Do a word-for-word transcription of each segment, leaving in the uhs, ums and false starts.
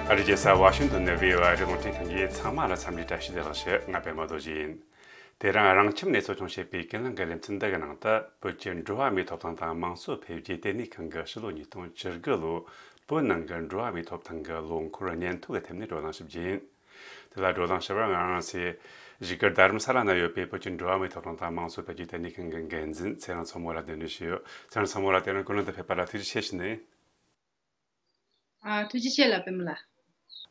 ཨ་རིའི་རྒྱལ་ས་ཝ་ཤིང་ཏོན་ནས་བྷི་ཨོ་ཨེ་རླུང་འཕྲིན་ཁང་གིས་ཚང་མ་ལ་འཚམས་འདྲི་བཀྲ་ཤིས་བདེ་ལེགས་ཞུ། ང་པད་མ་རྡོ་རྗེ་ཡིན། དེ་རིང་རང་ཁྱིམ་ནས་གཙོ་སྐྱོང་བྱེད་པའི་ཀུན་གླེང་གི་ལེ་ཚན་འདི་གི་ནང་དུ། བོད་ཀྱི་འགྲོ་བ་མིའི་ཐོབ་ཐང་དང་དམངས་གཙོ་འཕེལ་རྒྱས་ལྟེ་གནས་ཁང་གིས་ཕྱི་ལོ་ཉིས་སྟོང་བཅུ་དགུ་ལོ་བོད་ནང་གི་འགྲོ་བ་མིའི་ཐོབ་ཐང་གི་ལོ་འཁོར་སྙན་ཐོ་གི་ཐད་ནས་བགྲོ་གླེང་ཞུ་རྒྱུ་ཡིན། དེ་ལ་བགྲོ་གླེང་ཞུ་བར་ང་རང་ཚོའི་བཞུགས་སྒར་རྡ་རམ་ས་ལ་ན་ཡོད་པའི་བོད་ཀྱི་འགྲོ་བ་མིའི་ཐོབ་ཐང་དང་དམངས་གཙོ་འཕེལ་རྒྱས་ལྟེ་གནས་ཁང་གི་འགན་འཛིན་ཚེ་རིང་མཚོ་མོ་ལགས་གདན་འདྲེན་ཞུས་ཡོད། ཚེ་རིང་མཚོ་མོ་ལགས། དེ་རིང་སྐུ་མགྲོན་དུ་ཕེབས་པ་ལ་ཐུགས་རྗེ་ཆེ་ཞུ་ནི་ཡིན། ཨ། ཐུགས་རྗེ་ཆེ་ལགས། པད་མ་ལགས།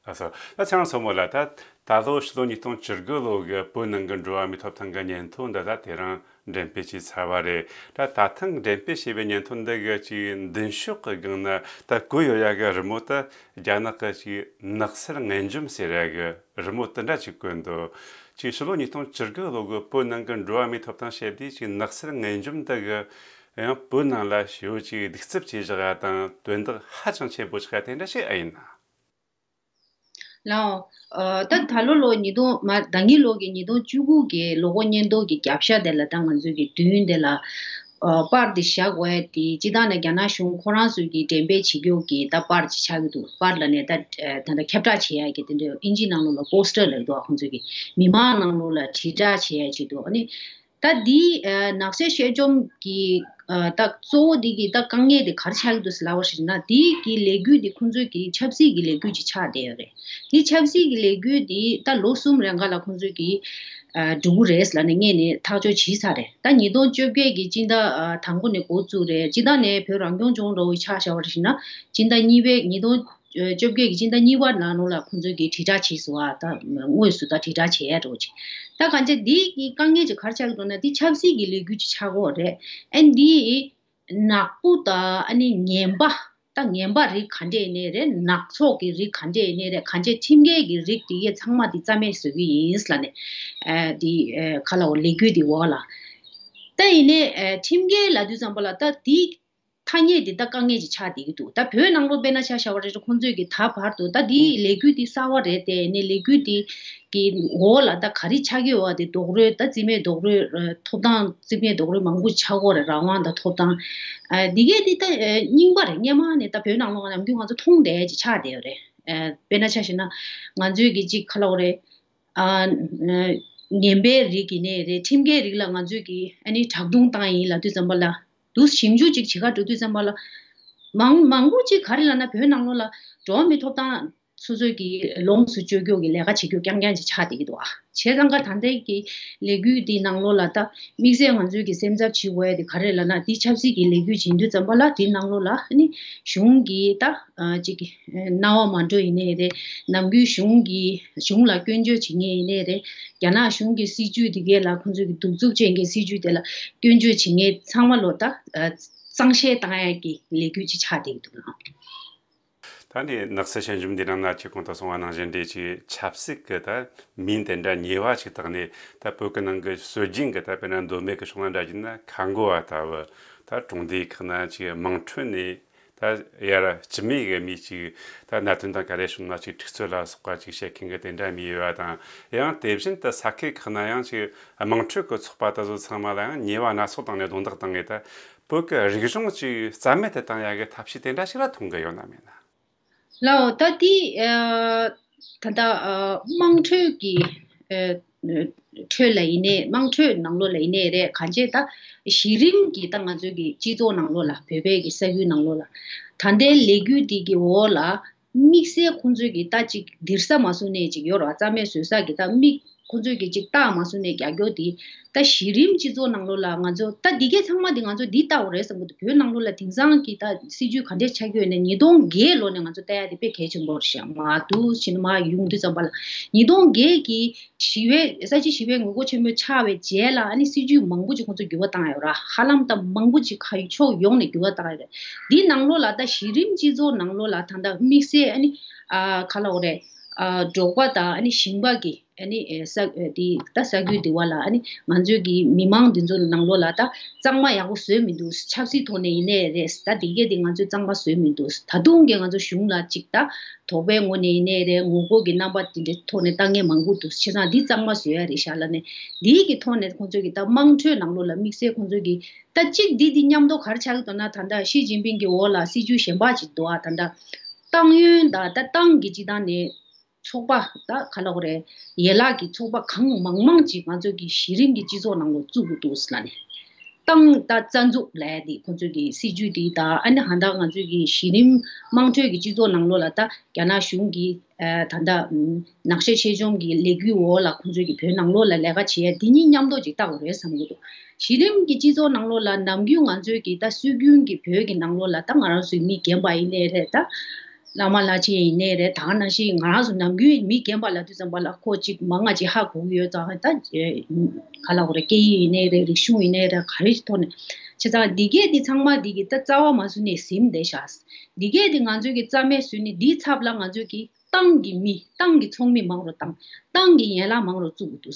ལགས་སོ། ད་ཚེ་རིང་མཚོ་མོ་ལགས། ད་ད་ལོ་ཕྱི་ལོ་ཉིས་སྟོང་བཅུ་དགུ་ལོ་གི་བོད་ནང་གི་འགྲོ་བ་མིའི་ཐོབ་ཐང་གི་སྙན་ཐོ་འདི་ད་དེ་རིང་འགྲེམས་སྤེལ་བྱས་ཚར་བ་རེད། ད་ད་ཐེངས་འགྲེམས་སྤེལ་བྱས་པའི་སྙན་ཐོ་འདི་གི་ཅིག་མདུན་ཤོག་གི་སྒང་ན་ད་བཀོད་ཡོད་ཡ་གི་རི་མོ་དེ་རྒྱ་ནག་གི་ཅིག་ནགས་ཚལ་ངན་འཇོམས་ཟེར་ཡ་གི་རི་མོ་དེ་འདྲ་ཅིག་བཀོད་འདུག་ཅིག་ཕྱི་ལོ་ཉིས་སྟོང་བཅུ་དགུ་ལོ་གི་བོད་ནང་གི་འགྲོ་བ་མིའི་ཐོབ་ཐང་བཤད་དུས་ཅིག་ནགས་ཚལ་ངན་འཇོམས་འདི་གི་ཡང་བོད་ནང་ལ་ཞེ་པོ་ཅིག་གདུག་རྩུབ་ཆེ་བཞག་ཡ་དང་དོན་དག་ཧ་ཅང་ཆེན་པོ་ཆགས་ཡ་དེ་འདྲ་ཞིག་ཨེ་ཡིན་ན། ལགས། ཨ། ད་ད་ལོ་ལོ་ཉིས་སྟོང་མ་ཟླ་ཉིན་ལོ་གི་ཉིས་སྟོང་བཅུ་དགུ་གི་ལོ་འཁོར་སྙན་ཐོ་གི་རྒྱབ་ཤ་དེ་ལ་ད་ང་ཚོའི་གི་མདུན་དེ་ལ། ཨ། པར་དེ་བཞག་དགོས་ཡ་དེ་སྤྱིར་བཏང་ནས་རྒྱ་ནག་གཞུང་ཁོ་རང་ཚོའི་གི་འགྲེམས་སྤེལ་བྱེད་རྒྱུ་གི་ད་པར་ཅིག་ཆགས་ཀྱི་འདུག་པར་ལ་ནས་ད་ད་ལྟ་ཁྱབ་བསྒྲགས་བྱེད་ཡ་གི་དེ་འདྲའི་ཨིན་ཇིའི་ནང་ལོགས་ལ་པོ་སི་ཊར་ལབ་འདུག་ཁོང་ཚོའི་གི་མི་མང་ནང་ལོགས་ལ་དྲིལ་བསྒྲགས་བྱེད་ཡ་ཅིག་འདུག་ཨ་ནི། ད་འདི་ཨ་ནགས་ཚལ་གཤེད་འཇོམས་ཀྱི་ཨ་ད་གཙོ་བོ་འདི་གི་ད་དཀའ་ངལ་དེ་ག་རེ་ཆགས་ཀྱི་འདུག་ཟེར་ལབ་པ་ཞིག་ན། འདི་གི་ལས་འགུལ་འདི་ཁོང་ཚོའི་གི་ཆབ་སྲིད་ཀྱི་ལས་འགུལ་ཅིག་ཆགས་བསྡད་ཡོད་རེད། འདི་ཆབ་སྲིད་ཀྱི་ལས་འགུལ་འདི་ད་ལོ་གསུམ་རིང་ག་ལ་ཁོང་ཚོའི་གི་ཨ་འགྲོ་གི་རེད་ལབ་ནས་སྔོན་ནས་ཐག་གཅོད་བྱས་ཚར་རེད། ད་ཉིས་སྟོང་བཅོ་བརྒྱད་ཀྱི་སྤྱི་ཟླ་ཨ་དང་པོ་ནས་འགོ་བཙུགས་རེད། སྤྱིར་བཏང་ནས་བོད་རང་སྐྱོང་ལྗོངས་འདྲ་བོ་ཆ་བཞག་པ་ཞིག་ན་སྤྱི་ཟླ་གཉིས་པའི་ཉིས་སྟོང་བཅོ་བརྒྱད་ཀྱི་སྤྱི་ཟླ་གཉིས་པ་ནང་ལོགས་ལ་ཁོང་ཚོས་ཀྱི་དྲིལ་བསྒྲགས་བྱས་སོང་བ། ད་དངོས་སུ་ད་དྲིལ་བསྒྲགས་བྱས་ཡ་འགྲོ་ཅིག་ད་གང་ཅི་འདི་གི་དཀའ་ངལ་ཅིག་ག་རེ་ཆགས་ཀྱི་འདུག་ན། འདི་ཆབ་སྲིད་ཀྱི་ལས་འགུལ་ཅིག་ཆགས་ཀྱི་ཡོད་རེད། ཨ་ནི་འདི་ནག་པོ་དང་ཨ་ནི་ངན་པ། ད་ངན་པ་རིགས་ག་འདྲས་ཡིན་ནའི་རེད། ནག་ཚོགས་ཀྱི་རིགས་ག་འདྲས་ཡིན་ནའི་རེད། གང་ཅི་ཁྲིམས་འགལ་གྱི་རིགས་དེ་གས་ཚང་མ་འདི་རྩ་མེད་བཟོ་གི་ཡིན་ལབ་ནས། ཨ་འདི་ཨ་ག་ལ་འོ་ལས་འགུལ་འདི་འོག་ལ། ད་ཡིན་ནའི་ཨ་ཁྲིམས་འགལ་ལབ་དུས་ཙམ་པ་ལ་ད་འདི། ཐ་སྙད་འདི་ད་དཀའ་ངལ་ཅིག་ཆགས་བསྡད་ཀྱི་འདུག་ད་བོད་ནང་ལོགས་དཔེར་ན་ཆ་བཞག་པ་རེད། ཁོང་ཚོས་ཀྱི་ད་བར་དུ་ད་འདི་ལས་འགུལ་འདི་གསར་བ་རེད་དེ། ནས་ལས་འགུལ་འདི་གི་འོག་ལ་ད་ག་རེ་ཆགས་ཀྱི་ཡོད་པ་དེ་རྡོག་རོལ། ད་རྩིས་མེད་རྡོག་རོལ་ཨ་ཐོབ་ཐང་རྩིས་མེད་རྡོག་རོལ་མང་པོ་ཆགས་ཀྱི་ཡོད་རེད། རང་དབང་དང་ཐོབ་ཐང་། ཨ་འདི་གས་འདི་ད་ཨ་རྙིང་པ་རེད། སྔོན་མ་ནས་ད་བོད་ནང་ལོགས་ནམ་རྒྱུན་ང་ཚོ་མཐོང་བསྡད་ཡ་ཅིག་ཆགས་བསྡད་ཡོད་རེད། ཨ་དཔེར་ན་ཆ་བཞག་ན་ང་ཚོས་ཀྱི་ཅིག་ག་ལབ་དགོས་རེད། ཨ་ངན་པའི་རིགས་ཡིན་ནའི་རེད། ཁྲིམས་འགལ་རིགས་ལ་ང་ཚོས་ཀྱིས་ཨ་ནི་དྲག་རྡུང་བཏང་ཡིན་ལབ་དུས་ཙམ་པ་ལ། དུ་ཞིབ་འཇུག་ཅིག་བྱེད་ག་འགྲོ་དུས་ཙམ་པ་ལ། མང་མང་པོ་ཅིག་ག་རེ་ལབ་ན། བོད་ནང་ལོགས་ལ་འགྲོ་བ་མིའི་ཐོབ་ཐང་སོ་སོས་ཀྱིས་ལོངས་སུ་སྤྱོད་རྒྱུ་གི་ལས་ཀ་བྱེད་རྒྱུ་རྐྱང་རྐྱང་ཅིག་ཆགས་བསྡད་ཀྱི་འདུག་ཨ་བྱས་ཙང་ཀ་ད་ལྟའི་གི་ལས་འགུལ་འདི་ནང་ལོགས་ལ་ད་དམིགས་བསལ་ང་ཚོས་ཀྱིས་སེམས་འཚབ་བྱེད་དགོས་ཡ་དེ་ག་རེ་ལབ་ན། འདི་ཆབ་སྲིད་ཀྱི་ལས་འགུལ་བྱེད་དུས་ཙམ་པ་ལ་འདི་ནང་ལོགས་ལ་ཨ་ནི་གཞུང་གིས་ད་ཨ་ཅིག་སྣང་བ་མ་འགྲོ་ཡིན་ནའི་རེད། ནམ་རྒྱུན་གཞུང་གི་གཞུང་ལ་སྐྱོན་བརྗོད་བྱེད་མཁན་ཡིན་ནའི་རེད། རྒྱ་ནག་གཞུང་གི་སྲིད་ཇུས་འདི་གས་ལ་ཁོང་ཚོས་ཀྱི་གདུག་རྩུབ་ཅན་གྱི་སྲིད་ཇུས་དེ་ལ་སྐྱོན་བརྗོད་བྱེད་མཁན་ཚང་མ་ལོ་ད་གཙང་བཤེར་བཏང་ཡ་གི་ལས་འགུལ་ཅིག་ཆགས་བསྡད་ཀྱི་འདུག་ལགས། ད་ནི་ནགས་ཚལ་ཞན་འཇོམས་འདི་ནང་ན་ཁྱེད་གོང་དུ་གསུངས་པ་ནང་བཞིན་འདྲ་ཅིག་ཆབ་སྲིད་ཀྱི་ད་མིང་དེ་འདྲ་ཉེས་པ་ཅིག་བཏགས་ནས། ད་བོད་ཀྱི་ནང་གི་སྲོལ་རྒྱུན་གྱི་ད་དཔེར་ན་མདོ་སྨད་ཀྱི་ཕྱོགས་ན་འདྲ་ཡིན་ན་ཁ་མགོ་བ་ལྟ་བུ། ད་གྲོང་སྡེ་ཁག་ན་ཅིག་དམངས་ཁྲོད་ནས། ད་ཡར་སྤྱི་མོས་ཀྱི་མི་ཅིག་ད་མནའ་མཐུན་དང་ག་རེ་བྱུང་ན་ཅིག་འཁྲུག་རྩོད་ལ་སོགས་པ་ཅིག་བྱེད་མཁན་གྱི་དེ་འདྲ་མི་ཡོད་པ་དང་། ཡང་དེ་བཞིན་དུ་ས་ཁུལ་ཁག་ན་ཡང་ཅིག་དམངས་ཁྲོད་ཀྱི་ཚོགས་པ་དེ་ཚོ་ཚང་མ་ལ་ཡང་ཉེས་པ་སྣ་ཚོགས་བཏང་ནས་རྡུང་རྡེག་བཏང་ངེས། ད་བོད་ཀྱི་རིག་གཞུང་ཅིག་རྩ་མེད་དུ་བཏང་ཡ་གི་ཐབས་ཤེས་དེ་འདྲ་ཞིག་ལ་མཐོང་གི་ཡོད་ན་མེད་ན། ལགས་འོ། ད་དེ་ཨ་ད་ལྟ་ཨ་དམངས་ཁྲོད་ཀྱི་ཨ་ཁྲོད་ལ་ཡིན་ནའི། དམངས་ཁྲོད་ནང་ལོགས་ལ་ཡིན་ནའི་རེད། གང་ཅི་ད་གཞི་རིམ་གྱི་ད་ང་ཚོའི་གི་སྤྱི་ཚོགས་ནང་ལོགས་ལ། བོད་པའི་གི་ས་ཁུལ་ནང་ལོགས་ལ་ད་ལྟའི་ལས་འགུལ་འདི་གི་འོག་ལ་དམིགས་བསལ་ཁོང་ཚོས་གི་ད་ཅིག་འདིར་ས་མ་སུ་ནས་ཅིག་ཡོད་ར། རྩ་མེད་བཟོ་ས་གི་ད་མིག་ཁོང་ཚོས་ཀྱི་ཅིག་རྟགས་མ་བཟོ་ནས་རྒྱག་རྒྱུ་དེ། ད་གཞི་རིམ་སྤྱི་ཚོགས་ནང་ལོགས་ལ་ང་ཚོ་ད་འདི་གས་ཚང་མ་འདི་ང་ཚོ་འདི་ལྟ་བུ་རེད་བསམ་གི་འདུག་བོད་ནང་ལོགས་ལ་དེང་སང་གི་ད་སྲིད་ཇུས་ག་འདྲས་ཆགས་ཀྱི་ཡོད་ནས། ཉིས་སྟོང་བརྒྱད་ལོ་ནས་ང་ཚོ་ལྟ་ཡ་དེ་དཔེ་གལ་ཆེན་པོ་རེད་ཤག་མ་འདུག་ཕྱིན་མ་ཡོང་དུས་ཙམ་པ་ལ་ཉིས་སྟོང་བརྒྱད་ཀྱི་ཞི་བའི་ས་བྱི་ཞི་བའི་ངོ་རྒོལ་ཆེན་མོ་ཆགས་པའི་རྗེས་ལ་ཨ་ནི་སྲིད་ཇུས་མང་པོ་ཅིག་ཁོང་ཚོ་འགྱུར་བ་བཏང་ཡོད་ར། ཧ་ལམ་ད་མང་པོ་ཅིག་ཁ་ཕྱོགས་ཡོངས་ནས་འགྱུར་བ་བཏང་ཡོད་རེད། འདི་ནང་ལོགས་ལ་ད་གཞི་རིམ་སྤྱི་ཚོགས་ནང་ལོགས་ལ་ད་ད་དམིགས་བསལ་ཨ་ནི་ཨ་ག་ལ་འོ་རེད། ཨ་འབྲོག་པ་དང་ཨ་ནི་ཞིང་པ་གི་ཨ་ནི་ཨེ་ས་ཨེ་དེ་ད་ས་ཁུལ་དེ་བ་ལ་ཨ་ནི་ང་ཚོའི་གི་མི་མང་འདི་ཚོ་ནང་ལོགས་ལ་ད་གཙང་མ་ཡག་པོ་བཟོས་མི་འདུག་ཆབ་སྲིད་ཐོག་ནས་ཡིན་ནའི་རེད། ད་དེ་གས་དེ་ང་ཚོས་གཙང་མ་བཟོས་མི་འདུག་ད་དུང་གི་ང་ཚོ་གཞུང་ལ་ཅིག་ད་དོགས་པའི་ངོ་ནས་ཡིན་ནའི་རེད། ངོ་རྒོལ་གྱི་རྣམ་པ་དེ་འདྲའི་ཐོག་ནས་ལྟ་མཁན་མང་པོ་འདུག་བྱས་ཙང་འདི་གཙང་མ་བཟོ་ཡ་རེད་ཤག་ལབ་ནས། འདིའི་གི་ཐོག་ནས་ཁོང་ཚོས་གི་ད་དམངས་ཁྲོད་ནང་ལོགས་ལ་དམིགས་བསལ་ཁོང་ཚོས་གི་ད་ཅིག་འདི་འདི་མཉམ་དུ་ག་རེ་ཆགས་ཀྱི་འདུག་ན། ད་ལྟ་ཞི་ཅིན་ཕིང་གི་འོག་ལ་སྲིད་ཇུས་གཞན་པ་ཅིག་འདུག་ཨ། ད་ལྟ་ ཏང་ཡོན་དང་ད་ཏང་གི་སྤྱི་བཏང་ནས་ཚོགས་པ་ད་ག་ལ་གོ་རེད། ཡན་ལག་གི་ཚོགས་པ་གང་མང་མང་ཅིག་ང་ཚོ་གི་གཞི་རིམ་གྱི་སྤྱི་ཚོགས་ནང་ལོགས་བཙུགས་དགོས་འདུག་ཟེར་ལ་ནས། ཏང་ད་རྩ་འཛུགས་ལས་དེ་ཁོང་ཚོ་གི་སྲིད་ཇུས་དེ་དང་ཨ་ནི་ཧ་ད་ང་ཚོ་གི་གཞི་རིམ་དམངས་ཁྲོད་ཀྱི་སྤྱི་ཚོགས་ནང་ལོགས་ལ་ད་རྒྱ་ནག་གཞུང་གི་ད་ད་ནག་ཤས་ཆེ་ཆུང་གི་ལས་འགུལ་འོག་ལ་ཁོང་ཚོ་གི་བོད་ནང་ལོགས་ལ་ལས་ཀ་བྱེད་ཡ་དེ་གཉིས་མཉམ་དུ་ཅིག་ལྟ་དགོས་རེད་བསམ་གྱི་འདུག་གཞི་རིམ་གྱི་སྤྱི་ཚོགས་ནང་ལོགས་ལ་ནམ་རྒྱུན་ང་ཚོའི་གི་ད་སྲོལ་རྒྱུན་གྱི་བོད་ཀྱི་ནང་ལོགས་ལ་ད་ང་རང་ཚོའི་མི་རྒན་པ་ཡིན་ནའི་རེད། ད་བླ་མ་བླ་ཆེན་ཡིན་ནའི་རེད། ད་ནང་བཞིན་ང་རང་ཚོ་ནམ་རྒྱུན་མི་རྒན་པ་ལབ་དུས་ཙམ་པ་ལ་ཁོ་གཅིག་མང་ང་གཅིག་ཧ་གོ་གི་ཡོད་ཙང་། ད་ག་ལ་གོ་རེད། སྐད་ཡིག་ཡིན་ནའི་རེད། རིག་གཞུང་ཡིན་ནའི་རེད། ག་རེ་ཞིག་ཐོག་ནས་བྱས་ཙང་འདི་གས་འདི་ཚང་མ་འདི་གི་ད་རྩ་བ་མ་ཟིན་ནས་ཟིན་བསྡད་ཤག་འདི་གས་འདི་ང་ཚོའི་གི་རྩ་མེད་བཟོས་ནས་འདིའི་ཚབ་ལ་ང་ཚོའི་གི་ཏང་གི་མི་ཏང་གི་ཚོགས་མི་མང་རུ་བཏང་། ཏང་གི་ཡན་ལག་མང་རུ་བཙུགས་དགོས་འདུག་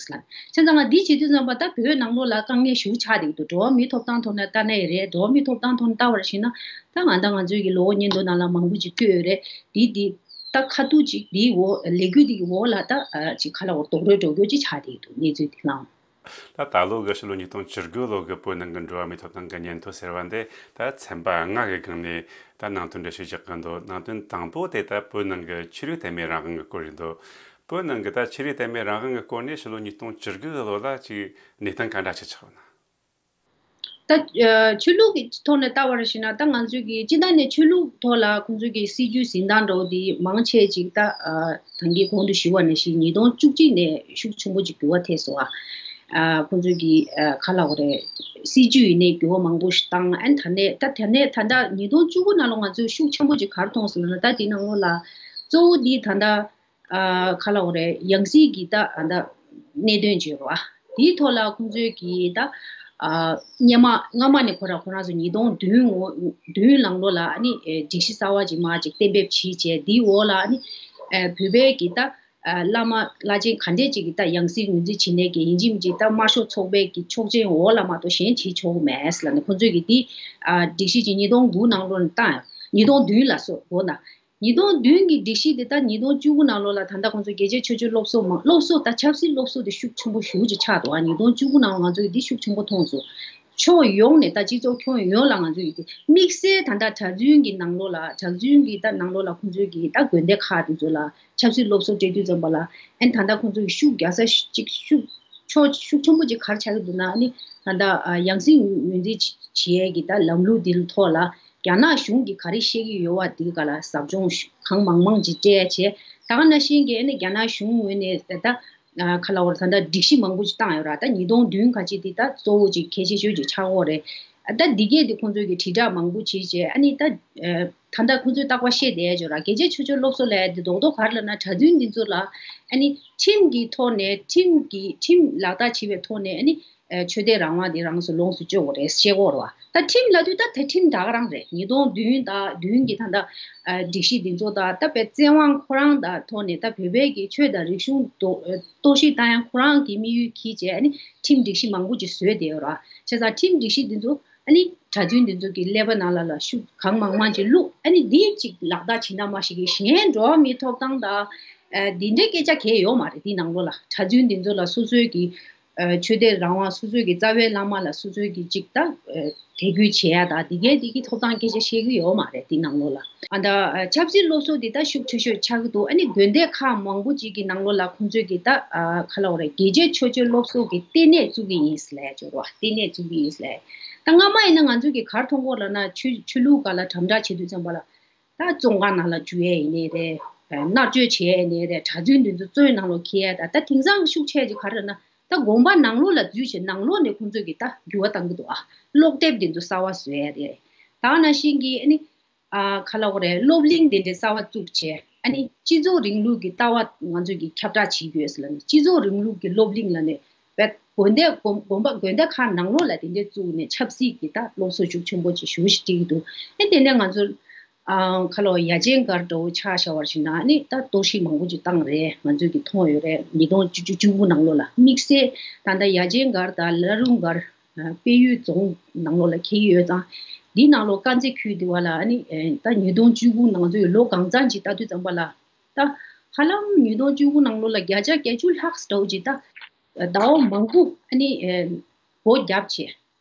ཟེར་ལ། བྱས་ཙང་ང་འདི་བྱེད་དུས་ཙམ་པ་ད་བོད་ནང་ལོགས་ལ་དཀའ་ངལ་ཞེ་པོ་ཆགས་བསྡད་ཀྱི་འདུག་འགྲོ་བ་མིའི་ཐོབ་ཐང་ཐོག་ནས་ལྟ་ནའི་རེད། འགྲོ་བ་མིའི་ཐོབ་ཐང་ཐོག་ནས་ལྟ་བར་ཕྱིན་ན་ད་ང་ད་ང་ཚོའི་གི་ལོ་ངོ་སྙིང་དོན་ནང་ལ་མང་པོ་ཅིག་བསྐྱོད་ཡོད་རེད། འདི་འདི་ད་ཁ་ཐུག་ཅིག་འདིའི་འོག་ལས་འགུལ་འདི་གི་འོག་ལ་ད་ཅིག་ག་ལ་འོ་རྡོག་རོལ་འགྲོ་རྒྱུ་ཅིག་ཆགས་བསྡད་ཀྱི་འདུག་གནས་ཚུལ་འདི་ལའང་། ད་ད་ལོ་གི་ཕྱི་ལོ་ཉིས་སྟོང་བཅུ་དགུ་ལོ་གི་བོད་ནང་གི་འགྲོ་བ་མིའི་ཐོབ་ཐང་གི་ཉིན་ཐོ་ཟེར་བ་འདི་ད་ཚན་པ་ལྔ་གི་སྒང་ནས་ད་ནང་དོན་འགྲེལ་བཤད་བྱེད་ཀྱི་འདུག་ནང་དོན་དང་པོ་དེ་ད་བོད་ནང་གི་ཆོས་ལུགས་དད་མོས་རང་དབང་གི་སྐོར་རེད་འདུག་བོད་ནང་གི་ད་ཆོས་ལུགས་དད་མོས་རང་དབང་གི་སྐོར་ནས་ཕྱི་ལོ་ཉིས་སྟོང་བཅུ་དགུ་གི་ལོ་ལ་ཅིག་གནས་སྟངས་ག་འདྲ་ཅིག་ཆགས་ཡོད་ན། ད་ཆོས་ལུགས་ཀྱི་ཐོག་ནས་ལྟ་བར་ཞིག་ན་ད་ང་ཚོས་ཀྱི་སྤྱི་བཏང་ནས་ཆོས་ལུགས་ཐོག་ལ་ཁོང་ཚོས་ཀྱི་སྲིད་ཇུས་འཛིན་སྟངས་འདྲ་བོ་དེ་མང་ཆེ་ཅིག་ད་ད་གིན་གོང་དུ་ཞུས་པ་ནང་བཞིན་ཉིས་སྟོང་བཅུ་གཅིག་ནས་ཤུགས་ཆེན་པོ་ཅིག་འགྱུར་བ་ཐེབས་སོང་། ཨ་ཁོང་ཚོས་ཀྱི་ཨ་ག་ལ་འོ་རེད། སྲིད་ཇུས་ཡིན་ནའི་འགྱུར་བ་མང་པོ་ཞིག་བཏང་། ཨ་ནི་ད་ནས་ད་དེ་ནས་ད་ལྟ་ཉིས་སྟོང་བཅུ་དགུ་ནང་ལོ་ང་ཚོས་ཤུགས་ཆེན་པོ་ཅིག་ག་རེ་མཐོང་སོང་ལབ་ན། ད་དེ་ནང་ལོ་ལ་གཙོ་བོ་འདི་ད་ལྟ་ཨ་ག་ལ་འོ་རེད། ཡང་སྲིད་ཀྱི་ད་ད་གནད་དོན་ཅིག་ཡོད་རེད་བ། དེའི་ཐོག་ལ་ཁོང་ཚོས་ཀྱི་ད་ཨ་སྔོན་མ་སྔ་མ་ནས་ཁོ་རང་ཁོ་རང་ཚོ་ཉིས་སྟོང་བདུན་ངོ་བདུན་ནང་ལོ་ལ་ཨ་ནི་ཨེ་སྒྲིག་གཞི་གསར་བ་ཅིག་མར་ཅིག་གཏན་འབེབས་བྱས་བྱས། དེའི་འོག་ལ་ཨ་ནི་ཨེ་བོད་པའི་གི་ད་ཨ་བླ་མ་བླ་ཆེན་ག་འདྲས་ཅིག་གི་ད་ཡང་སྲིད་ངོས་འཛིན་བྱེད་ནས་ཀྱི་ཡིན་གཅིག་མིན་གཅིག་ད་དམར་ཤོག་ཚོགས་པའི་གི་ཆོག་མཆན་འོག་ལ་མ་གཏོགས་གཞན་བྱེད་ཆོག་གི་མེད་ལབ་ནས་ཁོང་ཚོས་ཀྱི་དེ་ཨ་སྒྲིག་གཞི་ཅིག་ཉིས་སྟོང་དགུ་ནང་ལོ་ནས་བཏང་། ཉིས་སྟོང་བདུན་ལ་སོ་འོ་ན། ཉིས་སྟོང་བདུན་གྱི་སྒྲིག་གཞི་དེ་ད་ཉིས་སྟོང་བཅུ་དགུ་ནང་ལོ་ལ་ད་ལྟ་ཁོང་ཚོ་རྒྱལ་སྤྱིའི་ཆོས་བརྒྱུད་སློབ་གསོ་མང་སློབ་གསོ་དང་ཆབ་སྲིད་སློབ་གསོ་དེ་ཤུགས་ཆེན་པོ་ཞེ་པོ་ཅིག་ཆགས་འདུག་ཨ་ཉིས་སྟོང་བཅུ་དགུ་ནང་ང་ཚོ་གིས་འདི་ཤུགས་ཆེན་པོ་མཐོང་སོང་། ཕྱོགས་ཡོངས་ནས་ད་སྤྱི་ཚོགས་ཁྱོན་ཡོངས་ལ་ང་ཚོ་ཡིས་དེ་དམིགས་བསལ་ད་ལྟ་གྲྭ་བཙུན་གྱི་ནང་ལོགས་ལ་གྲྭ་བཙུན་གྱི་ད་ནང་ལོགས་ལ་ཁོང་ཚོའི་གི་ད་དགོན་སྡེ་ཁག་དེ་ཚོ་ལ་ཆབ་སྲིད་སློབ་གསོ་སྤྲད་དུས་ཙམ་པ་ལ་ཨ་ནི་ད་ལྟ་ཁོང་ཚོ་གི་ཤུགས་རྒྱག་ས་ཅིག་ཤུགས་ཕྱོགས་ཤུགས་ཆེན་པོ་ཅིག་ག་རེ་ཆགས་ཀྱི་འདུག་ན། ཨ་ནི་ད་ལྟ་ཡང་སྲིད་ངོས་འཛིན་བྱེད་ཡས་ཀྱི་ད་ལམ་ལུགས་འདིའི་ཐོག་ལ། རྒྱ་ནག་གཞུང་གིས་ག་རེ་བཤད་ཀྱི་ཡོད་པ་འདི་ག་ལ་ཟབ་སྦྱོང་ཞུ་གང་མང་མང་ཅིག་སྤྲད་བྱས། ད་ག་ནང་བཞིན་གྱི་ཨ་ནི་རྒྱ་ནག་གཞུང་ངོས་ནས་ད་ལྟ་ཨ་ག་ལ་བར་ད་ལྟ་སྒྲིག་གཞི་མང་པོ་ཅིག་བཏང་ཡོད་ར། ད་ཉིས་སྟོང་བདུན་ག་ཅིག་འདི་ད་གཙོ་བོ་ཅིག་གལ་ཆེ་ཤོས་ཅིག་ཆགས་ཀྱི་ཡོད་རེད། ཨ་ད་འདི་གས་འདི་ཁོང་ཚོས་ཀྱི་དྲིལ་བསྒྲགས་མང་པོ་བྱས་བྱས། ཨ་ནི་ད་ཨ་ད་ལྟ་ཁོང་ཚོས་རྟག་པར་བཤད་བསྡད་ཡོད་ར། རྒྱལ་སྤྱིའི་ཆོས་བརྒྱུད་སློབ་གསོ་ལབ་ཡ་འདི་རྡོག་རྡོག་ག་རེ་ལབ་ན། གྲྭ་བཙུན་འདི་ཚོ་ལ་ཨ་ནི་ཁྲིམས་ཀྱི་ཐོག་ནས་ཁྲིམས་ཀྱི་ཁྲིམས་ལག་བསྟར་བྱེད་པའི་ཐོག་ནས་ཨ་ནི། ཨ་ཆོས་དད་རང་དབང་དེ་རང་སུ་ལོངས་སུ་སྤྱོད་དགོས་རེད་བཤད་ཀྱི་ཡོད་རེད་བ། ད་ཁྲིམས་ལབ་དུས་ད་དེ་ཁྲིམས་ད་ག་རང་རེད། ཉིས་སྟོང་བདུན་དང་བདུན་གྱི་ད་ལྟ་ཨ་སྒྲིག་གཞི་འདི་ཚོ་དང་ད་དཔེ་བཙན་དབང་ཁོ་རང་དང་ཐོག་ནས་ད་བོད་པའི་གི་ཆོས་དང་རིག་གཞུང་གཏོར་གཏོར་བཤིག་བཏང་ཡ་ཁོ་རང་གི་དམིགས་ཡུལ་གྱིས་བྱས། ཨ་ནི་ཁྲིམས་སྒྲིག་གཞི་མང་པོ་ཅིག་བཟོས་བསྡད་ཡོད་རེད་བ། བྱས་ཙང་ཁྲིམས་སྒྲིག་གཞི་འདི་ཚོ་ཨ་ནི་གྲྭ་བཙུན་འདི་ཚོ་གི་ཀླད་པ་ནང་ལ་ལ་ཤུགས་གང་མང་མང་ཅིག་བླུགས། ཨ་ནི་འདི་ཅིག་ལག་བསྟར་བྱེད་ན་མ་ཤེས་ཀྱི་གཞན་འགྲོ་བ་མིའི་ཐོབ་ཐང་དང་ཨ་འདི་འདྲའི་སྐད་ཆ་གང་ཡང་ཡོད་མ་རེད། འདི་ནང་ལོགས་ལ་གྲྭ་བཙུན་འདི་ཚོ་ལ་སོ་སོའི་གི་ཨ་ཆོས་དད་རང་དབང་། སོ་སོའི་གི་རྩ་བའི་བླ་མ་ལ་སོ་སོའི་གི་ཅིག་ད་ཨ་དད་གུས་བྱེད་ཡ་ད་འདི་གའི་འདི་གི་ཐོབ་ཐང་སྐད་ཆ་བཤད་གི་ཡོད་མ་རེད་འདི་ནང་ལོགས་ལ། ཨ་ད་ཨ་ཆབ་སྲིད་སློབ་གསོ་འདི་ད་ཤུགས་ཆེ་ཤོས་ཆགས་གི་འདུག་ཨ་ནི་དགོན་སྡེ་ཁག་མང་པོ་ཅིག་གི་ནང་ལོགས་ལ་ཁོང་ཚོས་གི་ད་ཨ་ག་ལ་བ་རེད། རྒྱལ་སྤྱིའི་ཆོས་བརྒྱུད་སློབ་གསོ་གི་ལྟེ་གནས་བཙུགས་གི་ཡིན་ཟེར་ལབ་ཡ་ཅིག་ཡོད་རེད་བ། ལྟེ་གནས་བཙུགས་གི་ཡིན་ཟེར་ལབ་ཡ། ད་སྔ་མ་ཡིན་ན་ང་ཚོས་གི་ག་རེ་མཐོང་གི་ཡོད་ལབ་ན། ཆོས་ཆོས་ལུགས་སྒང་ལ་དམ་དྲག་བྱེད་དུས་ཙམ་པ་ལ། ད་བཙོན་ཁང་ནང་ལ་འཇུ་ཡས་ཡིན་ནའི་རེད། མནར་གཅོད་བྱེད་ཡས་ཡིན་ནའི་རེད། གྲྭ་བཙུན་འདི་ཚོ་བཙོན་ནང་ལོགས་འཁྱེར་ཡས། ད་ད་དེང་སང་ཤུགས་ཆེ་ཅིག་ག་རེ་ལབ་ན། ད་དགོན་པ་ནང་ལོགས་ལ་འཛུལ་བྱས་ནང་ལོགས་ནས་ཁོང་ཚོས་ཀྱི་ད་འགྱུར་བ་བཏང་གི་འདུག་ཨ་སློབ་དེབ་འདི་ཚོ་གསར་བ་བཟོ་ཡས་རེད། ད་ག་ནང་བཞིན་གྱི་ཨ་ནི་ཨ་ག་ལ་བ་རེད། སློབ་གླིང་དེ་འདྲའི་གསར་བ་བཙུགས་བྱས། ཨ་ནི་སྤྱི་ཚོགས་རིང་ལུགས་ཀྱི་ལྟ་བ་ང་ཚོས་ཀྱི་ཁྱབ་བསྒྲགས་བྱེད་དགོས་ཟེར་ལབ་ནས། སྤྱི་ཚོགས་རིང་ལུགས་ཀྱི་སློབ་གླིང་ལབ་ནས། དགོན་སྡེ་དགོན་དགོན་པ་དགོན་སྡེ་ཁག་ནང་ལོགས་ལ་དེ་འདྲས་བཙུགས་ནས་ཆབ་སྲིད་ཀྱི་ད་སློབ་གསོ་ཤུགས་ཆེན་པོ་ཅིག་ཞུ་ཞིག་སྤྲད་ཀྱི་འདུག་ཨེ་དེ་ནས་ང་ཚོ་ཨ་ཁ་ལོ་ཡ་ཆེན་སྒར་འདྲ་བོ་ཆ་བཞག་པར་ཞིག་ན་ནི་ད་གཏོར་བཤིག་མང་པོ་ཅིག་བཏང་རེད། ང་ཚོས་ཀྱི་མཐོང་ཡོད་རེད། ཉིས་སྟོང་བཅུ་བཅུ་དགུ་ནང་ལོགས་ལ། དམིགས་བསལ་ད་ལྟ་ཡ་ཆེན་སྒར་དང་བླ་རུང་སྒར་དཔལ་ཡུལ་རྫོང་ནང་ལོགས་ལ་འཁེལ་གྱི་ཡོད་ཙང་། འདི་ནང་ལོགས་དཀར་མཛེས་ཁུལ་འདི་བ་ལ་ནི་ད་ཉིས་སྟོང་བཅུ་དགུ་ནང་ཚོའི་ལོ་གང་ཙམ་ཅིག་ལྟ་དུས་ཙམ་པ་ལ། ད་ཧ་ལམ་ཉིས་སྟོང་བཅུ་དགུ་ནང་ལོགས་ལ་བརྒྱ་ཆ་བརྒྱད་ཅུ་ལྷག་འདྲ་བོ་ཅིག་ད་ཟླ་བ་མང་པོ་ཨ་ནི་སྒོ་བརྒྱབ་བྱས།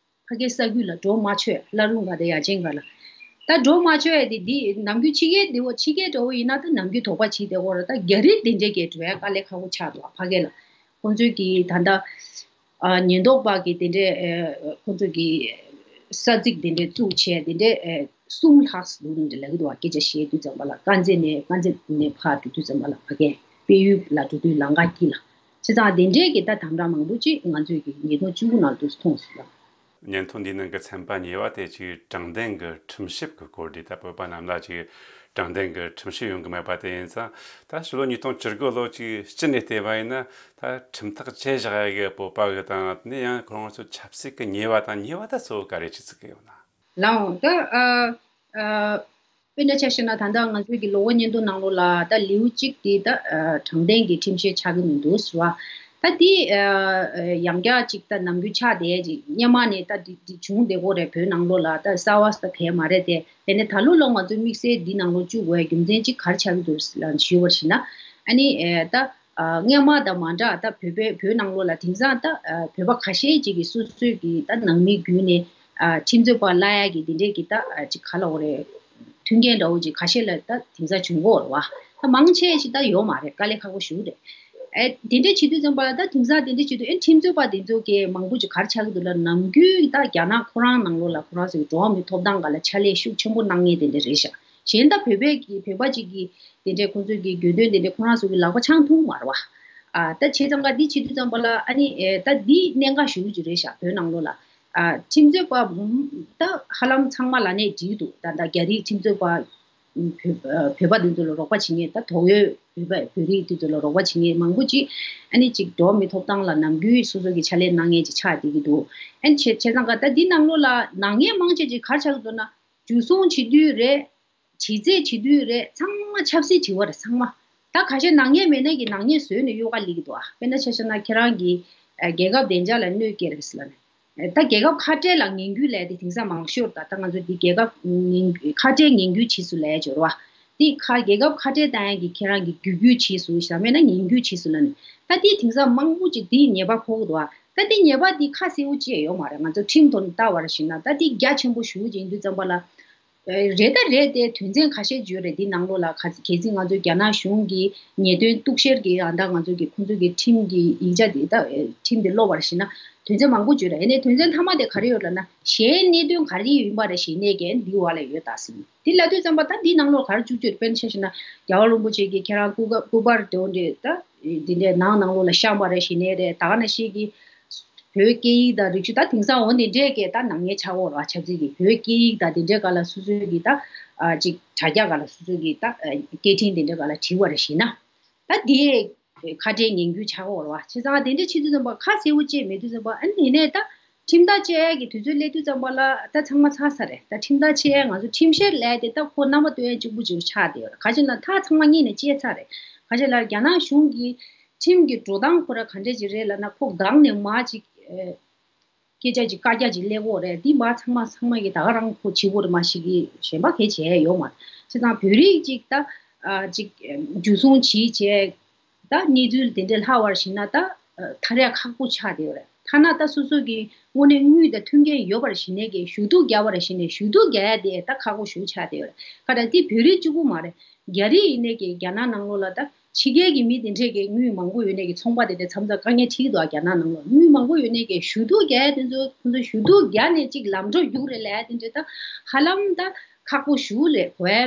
ཕ་གིའི་ས་ཁུལ་ལ་འགྲོ་མ་ཆོག་བླ་རུང་སྒར་དང་ཡ་ཆེན་སྒར་ལ། ད་ ད་འགྲོ་མ་ཆོག་ཡ་དེ་འདི་ནམ་རྒྱུན་ཕྱི་རྒྱལ་འདི་བོ་ཕྱི་རྒྱལ་འདྲ་བོ་ཡིན་ན་ད་ནམ་རྒྱུན་དོགས་པ་བྱེད་བསྡད་ཡོད་རེད། ད་རྒྱ་རིགས་དེ་འདྲས་ཀྱི་འགྲོ་ཡ་དཀའ་ལས་ཁག་པོ་ཆགས་འདུག་ཕ་གི་ལ་ཁོང་ཚོས་ཀྱི་ད་ལྟ་ཨ་ཉེན་རྟོག་པ་གི་དེ་འདྲས་ཨ་ཁོང་ཚོས་ཀྱི་ས་ཚིགས་དེ་འདྲས་བཙུགས་བྱས་དེ་འདྲས་ཨ་གསུམ་ལྷག་འདུག་ལབ་ཀྱི་འདུག་སྐད་ཆ་བཤད་དུས་ཙམ་པ་ལ་དཀར་མཛེས་ནས་དཀར་མཛེས་ནས་ཕར་འགྲོ་དུས་ཙམ་པ་ལ་ཕ་གི་དཔལ་ཡུལ་ལ་འགྲོ་དུས་ལམ་ཁ་དཀྱིལ་ལ་བྱས་ཙང་དེ་འདྲས་ཀྱི་ད་དམ་དྲག་མང་པོ་ཅིག་ང་ཚོས་ཀྱི་ཉིས་སྟོང་བཅུ་དགུ་ནང་དུ་མཐོང་སོང་ལ། སྙན་ཐོ་འདིའི་ནང་གི་ཚན་པ་གཉིས་པ་དེ་ཅིག་དྲང་བདེན་གྱི་ཁྲིམས་ཞིབ་ཀྱི་སྐོར་འདི་ད་བོད་པ་རྣམས་ལ་ཅིག་དྲང་བདེན་གྱི་ཁྲིམས་ཞིབ་ཡོང་གི་མེད་པ་དེ་ཡིན་ཙང་ད་ཕྱི་ལོ་ཉིས་སྟོང་བཅུ་དགུ་ལོ་ཅིག་སྤྱི་ནས་བལྟས་པ་ཡིན་ན་ད་ཁྲིམས་ཐག་བཅད་བཞག་ཡ་གི་བོད་པ་གི་དང་དེ་ནས་ཡང་ཁོ་རང་ཚོ་ཆབ་སྲིད་ཀྱི་ཉེས་པ་དང་ཉེས་པ་ད་གཙོ་བོ་ག་རེ་ཅིག་བརྩི་གི་ཡོད་ན། ལའང་ད་ཨ་ཨ་དཔེར་ན་ཆ་བཞག་ན་ད་ལྟ་ང་ཚོའི་གི་ལོ་འཁོར་སྙན་ཐོ་ནང་ལོགས་ལ་ད་ལེའུ་གཅིག་དེ་ད་ཨ་དྲང་བདེན་གྱི་ཁྲིམས་བཤེར་ཆགས་ཀྱི་མི་འདུག་ཟེར་བ། ད་དེ་ཨ་ཨ་ཡང་བསྐྱར་ཅིག་ད་ནམ་རྒྱུན་ཆགས་བསྡད་ཅིག་སྔོན་མ་ནས་ད་དེ་དེ་བྱུང་བསྡད་ཀྱི་ཡོད་རེད། བོད་ནང་ལོགས་ལ་ད་གསར་པ་ད་གང་ཡང་མ་རེད་དེ། དེ་ནས་ད་ལོ་ལོ་ང་ཚོ་དམིགས་བསལ་འདི་ནང་ལོགས་བཅུག་དགོས་རྒྱུ་མཚན་ཅིག་ག་རེ་ཆགས་ཀྱི་འདུག་ལ་ཞུས་པར་བྱས་ན། ཨ་ནི་ཨ་ད་ཨ་སྔོན་མ་དང་མ་འདྲ་ད་བོད་པའི་བོད་ནང་ལོགས་ལ་དེང་སང་ད་ཨ་བོད་པ་ཁ་ཤས་ཅིག་གིས་སོ་སོའི་གི་ད་ནང་མི་བརྒྱུད་ནས་ཨ་ཁྲིམས་རྩོད་པ་གླ་ཡ་གི་དེ་འདྲས་གི་ད་ཨ་ཅིག་ག་ལབ་དགོས་རེད། མཐུན་རྐྱེན་འདྲ་བོ་ཅིག་ཁ་ཤས་ལ་ད་དེང་སང་བྱུང་གི་ཡོད་རེད་བ། ད་མང་ཆེ་ཞིག་ད་ཡོད་མ་རེད། དཀའ་ལས་ཁག་པོ་ཞེ་པོ་རེད། ཨེ་དེ་འདྲས་བྱེད་དུས་ཙམ་པ་ལ་ད་དེང་སང་དེ་འདྲས་བྱེད་དུས་ཨེ་ཁྲིམས་རྩོད་པ་དེ་ཚོ་གི་མང་པོ་ཅིག་ག་རེ་ཆགས་ཀྱི་འདུག་ལབ་ན། ནམ་རྒྱུན་ད་རྒྱ་ནག་ཁོ་རང་ནང་ལོགས་ལ་ཁོ་རང་ཚོའི་འགྲོ་བ་མིའི་ཐོབ་ཐང་སྒང་ལ་ཕྱག་ལས་ཤུགས་ཆེན་པོ་གནང་མཁན་དེ་འདྲས་རེད་ཤག་གཞན་ད་བོད་པའི་གི་བོད་པ་ཅིག་གི་དེ་འདྲས་ཁོང་ཚོའི་གི་གྱོད་དོན་དེ་འདྲས་ཁོ་རང་ཚོ་གི་ལག་པ་འཆང་ཐུབ་མ་རེད་བ། ཨ་ད་བྱས་ཙང་ཀ་འདི་བྱེད་དུས་ཙམ་པ་ལ་ཨ་ནི་ཨེ་ད་འདི་གནད་འགག་ཞེ་པོ་ཅིག་རེད་ཤག་བོད་ནང་ལོགས་ལ། ཨ་ཁྲིམས་རྩོད་པ་ད་ཧ་ལམ་ཚང་མ་ལབ་ནའི་འགྲིག་འདུག་ད་ད་རྒྱ་རིགས་ཁྲིམས་རྩོད་པ་བོད་བོད་པ་འདི་ཚོ་ལ་རོགས་པ་བྱེད་མཁན་ད་དོགས་ཡོད་བོད་པ་བོད་རིགས་འདི་ཚོ་ལ་རོགས་པ་བྱེད་མཁན་མང་པོ་ཅིག་ཨ་ནི་ཅིག་འགྲོ་བ་མིའི་ཐོབ་ཐང་ལ་ནམ་རྒྱུན་སོ་སོ་གི་ཕྱག་ལས་གནང་མཁན་ཅིག་ཆགས་བསྡད་ཀྱི་འདུག་ཨ་ནི་བྱས་བྱས་ཙང་ཀ་ད་འདི་ནང་ལོགས་ལ་ནག་ཉེས་མང་ཆེ་ཅིག་ག་རེ་ཆགས་ཀྱི་འདུག་ན། འཇུ་བཟུང་བྱེད་དུས་རེད། དྲི་རྩད་བྱེད་དུས་རེད། ཚང་མ་ཆབ་སྲིད་དྲི་བ་རེད་ཚང་མ། ད་ཁ་ཤས་ནག་ཉེས་མེད་ན་གི་ནག་ཉེས་བཟོས་ནས་གཡོ་ག་སླེབས་ཀྱི་འདུག་ཨ། དཔེར་ན་ཆ་བཞག་ན་ཁྱེད་རང་གི་ཨ་རྒྱལ་ཁབ་བདེ་འཇགས་ལ་གནོད་སྐྱེལ་རེད་ཟེར་ལབ་ནས། ད་རྒྱལ་ཁབ་ཁ་བྲལ་ལ་ངན་སྐུལ་ལབ་དེ་དེང་སང་མང་ཤོས་ད་ལྟ་ང་ཚོ་འདི་རྒྱལ་ཁབ་ངན་ཁ་བྲལ་ངན་སྐུལ་བྱེད་སུ་ལབ་ཡ་འབྱོར་བ། འདི་ཁ་རྒྱལ་ཁབ་ཁ་བྲལ་བཏང་ཡ་གི་ཁྱེད་རང་གི་རྒྱུད་སྐུལ་བྱེད་སུ་ཞབས་མེད་ན་ངན་སྐུལ་བྱེད་སུ་ལབ་ནས། ད་འདི་དེང་སང་མང་པོ་ཅིག་འདིའི་ཉེས་པ་ཕོག་གི་འདུག་ཨ། ད་འདི་ཉེས་པ་འདི་ཁ་གསལ་པོ་ཅིག་ཡོད་མ་རེད། ང་ཚོ་ཁྲིམས་ཐོག་ནས་ལྟ་བར་ཞིག་ན་ད་འདི་རྒྱ་ཆེན་པོ་ཞེ་པོ་ཅིག་ཡིན་དུས་ཙམ་པ་ལ། རེད་ད་རེད་དེ་དོན་ཚན་ཁ་ཤས་ཅིག་ཡོད་རེད། འདི་ནང་ལོགས་ལ་ག་གལ་སྲིད་ང་ཚོ་རྒྱ་ནག་གཞུང་གི་ཉེས་དོན་གཏུག་བཤེར་གྱི་ཨ་ད་ང་ཚོ་གི་ཁོང་ཚོ་གི་ཁྲིམས་ཀྱི་ཡིག་ཆ་འདི་ད་ཁྲིམས་འདི་ཀློག་པར་ཞིག་ན་དོན་ཚན་མང་པོ་ཅིག་ཡོད་རེད། ཡིན་ནའི་དོན་ཚན་མཐའ་མ་དེ་ག་རེ་ཡོད་ལབ་ན་གཞན་གནད་དོན་ག་རེ་ཡིན་པ་རེད་ཞེས་ནས་ཀྱང་འདི་བ་ལ་ཡོད་ད་ཟིན། འདི་ལབ་དུས་ཙམ་པ་ད་འདི་ནང་ལོགས་ག་རེ་བཅུག་བཅུག་དཔེར་ན་ཆ་བཞག་ན་རྒྱལ་བ་རིན་པོ་ཆེ་གིས་ཁྱེད་རང་སྐུ་སྐབས་སྐུ་པར་དེ་འདྲས་ད་འདི་འདྲས་ནང་ནང་ལོགས་ལ་བཤམས་པ་རེད་ཞེས་ནས་རེད། ད་ག་ནང་བཞིན་གྱི་བོད་སྐད་ཡིག་དང་རིག་གཞུང་ད་དེང་སང་འོ་འདི་འདྲས་ཀྱི་ད་ནག་ཉེས་ཆགས་ཡོད་རེད་བ། ཆབ་སྲིད་ཀྱི་བོད་སྐད་ཡིག་དང་འདི་འདྲས་སྒང་ལ་སོ་སོའི་གི་ད་ཨ་ཅིག་དྲ་རྒྱ་སྒང་ལ་སོ་སོའི་གི་ད་ཨ་སྐད་འཕྲིན་འདི་འདྲས་སྒང་ལ་བྲིས་པ་རེད་ཞེ་ན། ད་དེ་ཁ་བྲལ་ངན་སྐུལ་ཆགས་ཡོད་རེད་བ། བྱས་ཙང་དེ་འདྲས་བྱེད་དུས་ཙམ་པ་ཁ་གསལ་པོ་ཅིག་མེད་དུས་ཙམ་པ་ཨ་ནི་དེ་ནས་ད་ཁྲིམས་ཐག་བཅད་ཡ་གི་དུས་ཚོད་སླེབས་དུས་ཙམ་པ་ལ་ད་ཚང་མ་ཚར་ཚར་རེད། ད་ཁྲིམས་ཐག་བཅད་ཡ་ང་ཚོ་ཁྲིམས་བཤེར་ལབ་ཡ་དེ་ད་ཁོ་རྣམ་པ་སྟོན་ཡ་གཅིག་པུ་གཅིག་པུ་ཆགས་བསྡད་ཡོད་རེད། ག་ཅི་ལབ་ན་ཐག་ཚང་མ་སྔོན་ནས་བཅད་ཚར་རེད། ག་ཅི་ལབ་རྒྱ་ནག་གཞུང་གི་ཁྲིམས་ཀྱི་འགྲོ་སྟངས་ཁོ་ར་ག་འདྲས་ཅིག་རེད་ལབ་ན་ཁོ་སྒང་ནས་མར་ཅིག་ཨེ། སྐད་ཆ་ཅིག་བཀའ་རྒྱ་ཅིག་སླེབས་ཀྱི་ཡོད་རེད། འདི་མར་ཚང་མ་ཚང་མ་གིས་ད་ག་རང་ཁོ་བྱེད་དགོས་རེད་མ་གཞི་གི་གཞན་པ་གས་བྱས་ཡོད་མ་རེད། བྱས་ཙང་བོད་རིགས་ཅིག་ད་ཨ་ཅིག་འཇུ་བཟུང་བྱས་བྱས་ད་གནས་ཚུལ་དེ་འདྲ་ལྷག་པར་ཞིག་ན་ད་ཨ་ཐར་ཡ་ཁག་པོ་ཆགས་བསྡད་ཡོད་རེད། ཐ་ན་ད་སོ་སོ་གི་དངོས་གནས་དངུལ་དང་མཐུན་རྐྱེན་ཡོད་པར་ཞིག་ནས་ཀྱི་ཞུ་གཏུག་རྒྱག་པར་ཞིག་ནས་ཞུ་གཏུག་རྒྱག་ཡ་དེ་ད་ཁག་པོ་ཞེ་པོ་ཆགས་བསྡད་ཡོད་རེད། ག་ད་འདི་བོད་རིགས་གཅིག་པུ་མ་རེད། རྒྱ་རིགས་ཡིན་ནའི་གི་རྒྱ་ནག་ནང་ལོགས་ལ་ད་ཕྱི་རྒྱལ་གྱི་མི་དེ་འདྲས་ཀྱི་དངུལ་མང་པོ་ཡོད་ནའི་གི་ཚོང་པ་དེ་འདྲས་མཚམས་མཚམས་དཀའ་ངལ་འཕྲད་ཀྱི་འདུག་རྒྱ་ནག་ནང་ལོགས་དངུལ་མང་པོ་ཡོད་ནའི་གི་ཞུ་གཏུག་རྒྱག་ཡ་དེ་ཚོ་ཁོང་ཚོ་ཞུ་གཏུག་རྒྱག་ནས་ཅིག་ལམ་འགྲོ་རྒྱུགས་རེད་ལབ་ཡ་དེ་འདྲས་ད་ཧ་ལམ་ད་ཁག་པོ་ཞེ་པོ་རེད། གོ་ཡ་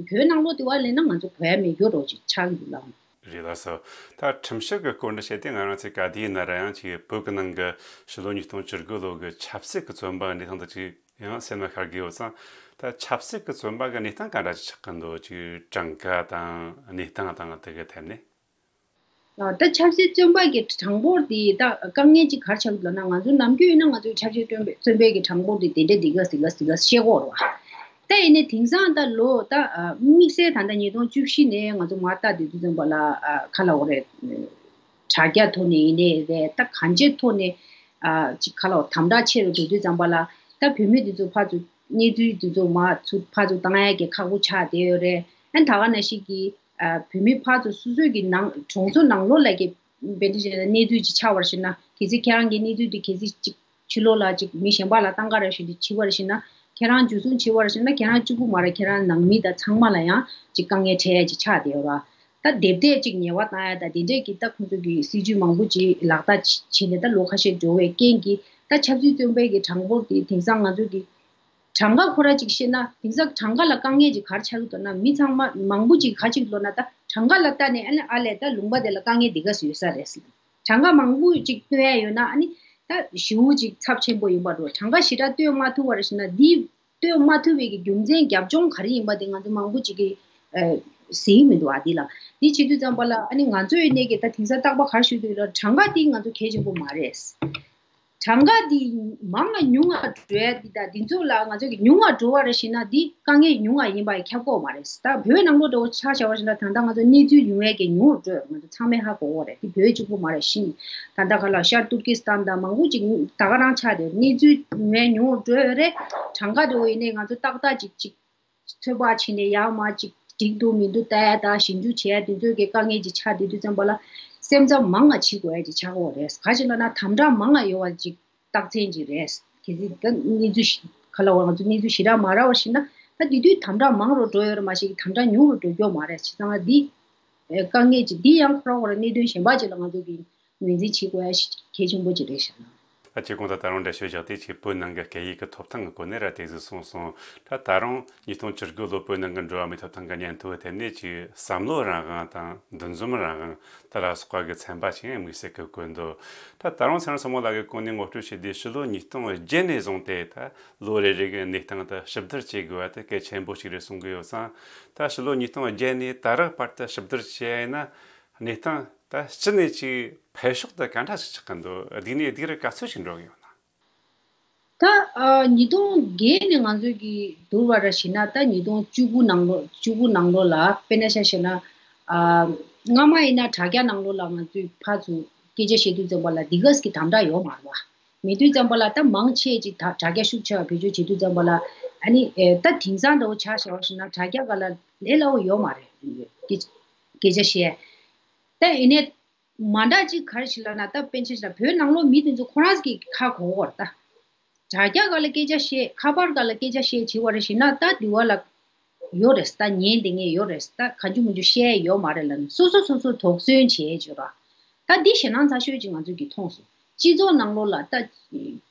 བོད་ནང་ལོགས་དེ་བ་ལས་ན་ང་ཚོ་གོ་ཡ་མེད་རྒྱུ་རོ་ཅིག་ཆགས་ཀྱི་འདུག་ལགས། རེད་ལགས་སོ། ད་ཁྲིམས་ཞིབ་ཀྱི་སྐོར་འདི་བཤད་དེ་ང་རང་ཚོའི་ག་དུས་ཡིན་ན་ར་ཡང་ཅིག་བོད་ཀྱི་ནང་གི་ཕྱི་ལོ་ཉིས་སྟོང་བཅུ་དགུ་ལོ་གི་ཆབ་སྲིད་ཀྱི་བཙོན་པ་གནས་སྟངས་དང་ཅིག་ཡང་སེམས་ལ་ཤར་གི་ཡོད་ཙང་། ད་ཆབ་སྲིད་ཀྱི་བཙོན་པ་གི་གནས་སྟངས་ག་འདྲ་ཞིག་ཆགས་ཀྱི་འདུག་ཅིག་གྲངས་ཀ་དང་གནས་སྟངས་དང་དེ་གི་ཐད་ནས། ད་ཆབ་སྲིད་བཙོན་པ་གི་གྲངས་འབོར་དེ་ད་དཀའ་ངལ་ཅིག་ག་རེ་ཆགས་ཀྱི་འདུག་ན། ང་ཚོ་ནམ་རྒྱུན་ཡིན་ན་ང་ཚོའི་ཆབ་སྲིད་བཙོན་པའི་བཙོན་པའི་གི་གྲངས་འབོར་དེ་དེ་འདྲ་འདི་ག་ཟི་ག་ཟི་ག་བཤད་ཀྱི་ཡོད་རེད་བ། ད་ཡིན་ནའི་དེང་སང་ད་ལོ་ད་དམིགས་བསལ་ད་ལྟ་ཉིས་སྟོང་བཅུ་བཞི་ནས་ང་ཚོ་མར་ལྟ་དུས་དུས་ཙམ་པ་ལ་ག་ལབ་དགོས་རེད། དྲ་རྒྱ་ཐོག་ནས་ཡིན་ནའི་རེད། ད་གང་ཅིའི་ཐོག་ནས་ཨ་ཅིག་ག་ལ་དམ་དྲག་ཆེ་རུ་འགྲོ་དུས་ཙམ་པ་ལ་ད་བོད་མི་དེ་ཚོ་ཕར་ཚུར་གནས་ཚུལ་དེ་ཚོ་མར་ཚུར་ཕར་ཚུར་བཏང་ཡ་གི་ཁག་པོ་ཆགས་བསྡད་ཡོད་རེད། ཨ་ད་ག་ནང་བཞིན་གྱི་ཨ་བོད་མི་ཕར་ཚུར་སོ་སོའི་གི་ནང་གྲོང་ཚོ་ནང་ལོགས་ལ་གི་བན་དེ་བྱས་ན་གནས་ཚུལ་ཅིག་ཆགས་པར་བྱས་ན། གལ་སྲིད་ཁྱེད་རང་གི་གནས་ཚུལ་དེ་གལ་སྲིད་ཅིག་ཕྱི་ལོགས་ལ་ཅིག་མི་གཞན་པ་ལ་བཏང་ག་རེ་ཞུ་དུས་བྱས་པར་བྱས་ན། ཁྱེད་རང་འཇུ་བཟུང་བྱེད་པར་ཞེ་ན་ཁྱེད་རང་གཅིག་པུ་མ་རེད། ཁྱེད་རང་ནང་མི་དང་ཚང་མ་ལ་ཡང་ཅིག་དཀའ་ངལ་འཕྲད་ཡ་ཅིག་ཆགས་བསྡད་ཡོད་ར། ད་དེབ་དེ་ཅིག་ཉེས་པ་བཏང་ཡ་ད་དེ་འདྲས་ཀྱི་ད་ཁོང་ཚོ་གི་སྲིད་ཇུས་མང་པོ་ཅིག་ལག་བསྟར་བྱས་ནས་ད་ལོ་ཁ་ཤས་འགྲོ་བའི་རྐྱེན་གྱིས། ད་ཆབ་སྲིད་བཙོན་པའི་གི་གྲངས་འབོར་དེ་དེང་སང་ང་ཚོ་གི་གྲངས་ཀ་ཁོ་ར་ཅིག་བཤད་ན་དེང་སང་གྲངས་ཀ་ལ་དཀའ་ངལ་ཅིག་ག་རེ་ཆགས་ཀྱི་འདུག་ན། མི་ཚང་མ་མང་པོ་ཅིག་ག་ཅིག་ལོ་ན་ད་གྲངས་ཀ་ལ་ལྟ་ནས་ཨ་ནི་ཨ་ལས་ད་ལུང་པ་དེ་ལ་དཀའ་ངལ་འདི་ག་ཟེར་ཡོད་ས་རེད། གྲངས་ཀ་མང་པོ་ཅིག་བཏོན་ཡ་ཡོད་ན་ཨ་ནི་ད་ཞེ་པོ་ཅིག་ཚབས་ཆེན་པོ་ཡིན་པ་འགྲོ། གྲངས་ཀ་ཞེ་དྲག་བཏོན་མ་ཐུབ་པ་རེད་ཟེར་ན་འདི་བཏོན་མ་ཐུབ་པའི་གི་རྒྱུ་མཚན་རྒྱབ་ལྗོངས་ག་རེ་ཡིན་པ་དེ་ང་ཚོ་མང་པོ་ཅིག་གིས་ཨ་གཟིགས་མི་འདུག་ཨ་འདི་ལ། འདི་བྱེད་དུས་ཙམ་པ་ལ་ཨ་ནི་ང་ཚོའི་གནས་ཀྱི་ད་དེང་སང་རྟག་པ་ག་རེ་ཞུ་འདོད་ལ་གྲངས་ཀ་འདི་ང་ཚོ་གལ་ཆེན་པོ་མ་རེད། གྲངས་ཀ་འདི་མང་ང་ཉུང་ང་འགྲོ་ཡ་འདི་ད་འདི་ཚོ་ལ་ང་ཚོ་གི་ཉུང་ང་འགྲོ་བ་རེད་ཞེ་ན་འདི་དཀའ་ངལ་ཉུང་ང་ཡིན་པ་ཁྱབ་ཀྱི་ཡོད་མ་རེད། ད་བོད་ནང་ལོགས་འགྲོ་ཆ་བཞག་པ་ཞེ་ན་ད་ལྟ་ང་ཚོ་གནས་ཚུལ་ཉུང་བས་ཀྱི་ཉུང་རུ་འགྲོ་ཡོད། ང་ཚོ་ཚང་མས་ཧ་གོ་གི་རེད། འདི་བོད་གཅིག་པུ་མ་རེད། གཞན་ད་ལྟ་ག་ལ་ཤར་ཏུར་ཀི་སི་ཐན་དང་མང་པོ་ཅིག་ད་ག་རང་ཆགས་བསྡད་ཡོད། གནས་ཚུལ་ཉུང་བས་ཉུང་རུ་འགྲོ་ཡོད་རེད། གྲངས་ཀ་འགྲོ་ཡིན་ནའི་ང་ཚོ་ཏག་ཏག་ཅིག་ཅིག་ཚོད་དཔག་བྱས་ནས་ཡར་མར་ཅིག་འགྲིག་འདུག་མི་འདུག་ལྟ་ཡ་དང་ཞིབ་འཇུག་བྱེད་ཡ་དེ་ཚོའི་གི་དཀའ་ངལ་ཅིག་ཆགས་བསྡད་དུས་ཙམ་པ་ལ་སེམས་འཚབ་མང་ང་བྱེད་དགོས་ཡ་ཅིག་ཆགས་ཀྱི་ཡོད་རེད། ག་ཅིག་ལབ་ན་དམ་དྲག་མང་ང་ཡོད་པ་ཅིག་རྟགས་མཚན་ཅིག་རེད། གལ་སྲིད་ད་གནས་ཚུལ་ཞིག་ག་ལ་བ་ང་ཚོ་གནས་ཚུལ་ཞེ་དྲག་མ་རག་པ་ཞིག་ན་ད་དེ་དུས་དམ་དྲག་མང་རུ་འགྲོ་ཡོད་རེད་མ་གཞི་གི་དམ་དྲག་ཉུང་རུ་འགྲོ་རྒྱུ་མ་རེད། བྱས་ཙང་འདི་དཀའ་ངལ་ཅིག་འདི་ཡང་ཁོ་རང་ཁོ་རང་གནད་དོན་གཞན་པ་ཅིག་ལ་ང་ཚོ་གི་ངོས་འཛིན་བྱེད་དགོས་ཡ་ཞིག་གལ་ཆེན་པོ་ཅིག་རེད་ཤག་ན། ད་ཁྱེད་ཁོང་ད་ད་རུང་འགྲེལ་བཤད་བཞག་དེ་ཅིག་བོད་ནང་གི་སྐད་ཡིག་གི་ཐོབ་ཐང་གི་སྐོར་ནས་ར་དེ་ཟིག་གསུངས་སོང་། ད་ད་རུང་ཉིས་སྟོང་བཅུ་དགུ་ལོ་བོད་ནང་གི་འགྲོ་བ་མིའི་ཐོབ་ཐང་གི་སྙན་ཐོ་ཐད་ནས་ཅིག་བསམ་བློ་རང་དབང་དང་འདུ་འཛོམས་རང་དབང་ད་ལ་སོགས་པ་གི་ཚན་པ་ཞིག་ཡང་དམིགས་བསལ་གི་བཀོད་འདུག། ད་ད་རུང་ཚེ་རིང་སྲོང་མོ་ལགས་ཀྱིས་གོང་ནས་ངོ་སྤྲོད་བྱས་དུས་ཕྱི་ལོ་ཉིས་སྟོང་བརྒྱད་ནས་བཟུང་སྟེ་ད་ལོ་རེ་རེ་གི་གནས་སྟངས་ད་ཞིབ་བསྡུར་བྱེད་དགོས་པ་དེ་གལ་ཆེན་པོ་ཞིག་རེད་གསུང་གི་ཡོད་ཙང་། ད་ཕྱི་ལོ་ཉིས་སྟོང་བརྒྱད་ནས་ད་རག་བར་དུ་ཞིབ་བསྡུར་བྱས་ན། གནས་སྟངས་ད་སྤྱི་ནས་ཅིག་འཕེལ་ཕྱོགས་དེ་ག་འདྲ་ཞིག་ཆགས་ཀྱི་འདུག། སྡུག་ནས་སྡུག་རུ་ག་ཚོད་ཞིག་འགྲོ་གི་ཡོད་ན། ད་ཨ་ཉིས་སྟོང་བརྒྱད་ནས་ང་ཚོས་ཀྱི་བསྡུར་བ་ར་བྱས་ན་ད་ཉིས་སྟོང་བཅུ་དགུ་ནང་ལོ་བཅུ་དགུ་ནང་ལོ་ལ་དཔེར་ན་ཆ་བཞག་ན་ཨ་སྔ་མ་ཡིན་ན་དྲ་རྒྱ་ནང་ལོ་ལ་ང་ཚོས་ཕར་ཚུར་སྐད་ཆ་བཤད་དུས་ཙམ་པ་ལ་འདི་ག་ཟིག་གི་དམ་དྲག་ཡོད་མ་རེད་བ། མེད་དུས་ཙམ་པ་ལ་ད་མང་ཆེ་ཅིག་ད་དྲ་རྒྱ་ཤུགས་ཆེ་བ་བེད་སྤྱོད་བྱེད་དུས་ཙམ་པ་ལ་ཨ་ནི་ཨེ་ད་དེང་སང་འདྲ་བོ་ཆ་བཞག་པ་ཞིག་ན་དྲ་རྒྱ་སྒང་ལ་ལས་སླ་བོ་ཡོད་མ་རེད། སྐད་སྐད་ཆ་བཤད། ད་ཡིན་ནའི་མ་འདྲ་ཅིག་ག་རེ་ཞིག་ལབ་ན་ད་དཔེར་ན་ཆ་བཞག་ན་བོད་ནང་ལོགས་མི་དེ་ཚོ་ཁོ་རང་གི་ཁ་གོ་གོ་རེད་ད། དྲ་རྒྱ་སྒང་ལ་སྐད་ཆ་བཤད། ཁ་པར་སྒང་ལ་སྐད་ཆ་བཤད་བྱེད་པ་རེད་ཞེ་ན་ད་འདི་བ་ལ་ཡོད་རེད་ད། ཉན་བསྡད་མཁན་ཡོད་རེད་ད། གང་བྱུང་མང་བྱུང་བཤད་ཡོད་མ་རེད་ལབ་ནས་སོ་སོ་སོ་སོ་དོགས་ཟོན་བྱེད་བྱེད་ར། ད་འདི་ཞེད་སྣང་ཚ་ཤོས་ཅིག་ང་ཚོས་ཀྱིས་མཐོང་སོང་། སྤྱི་ཚོགས་ནང་ལོགས་ལ་ད་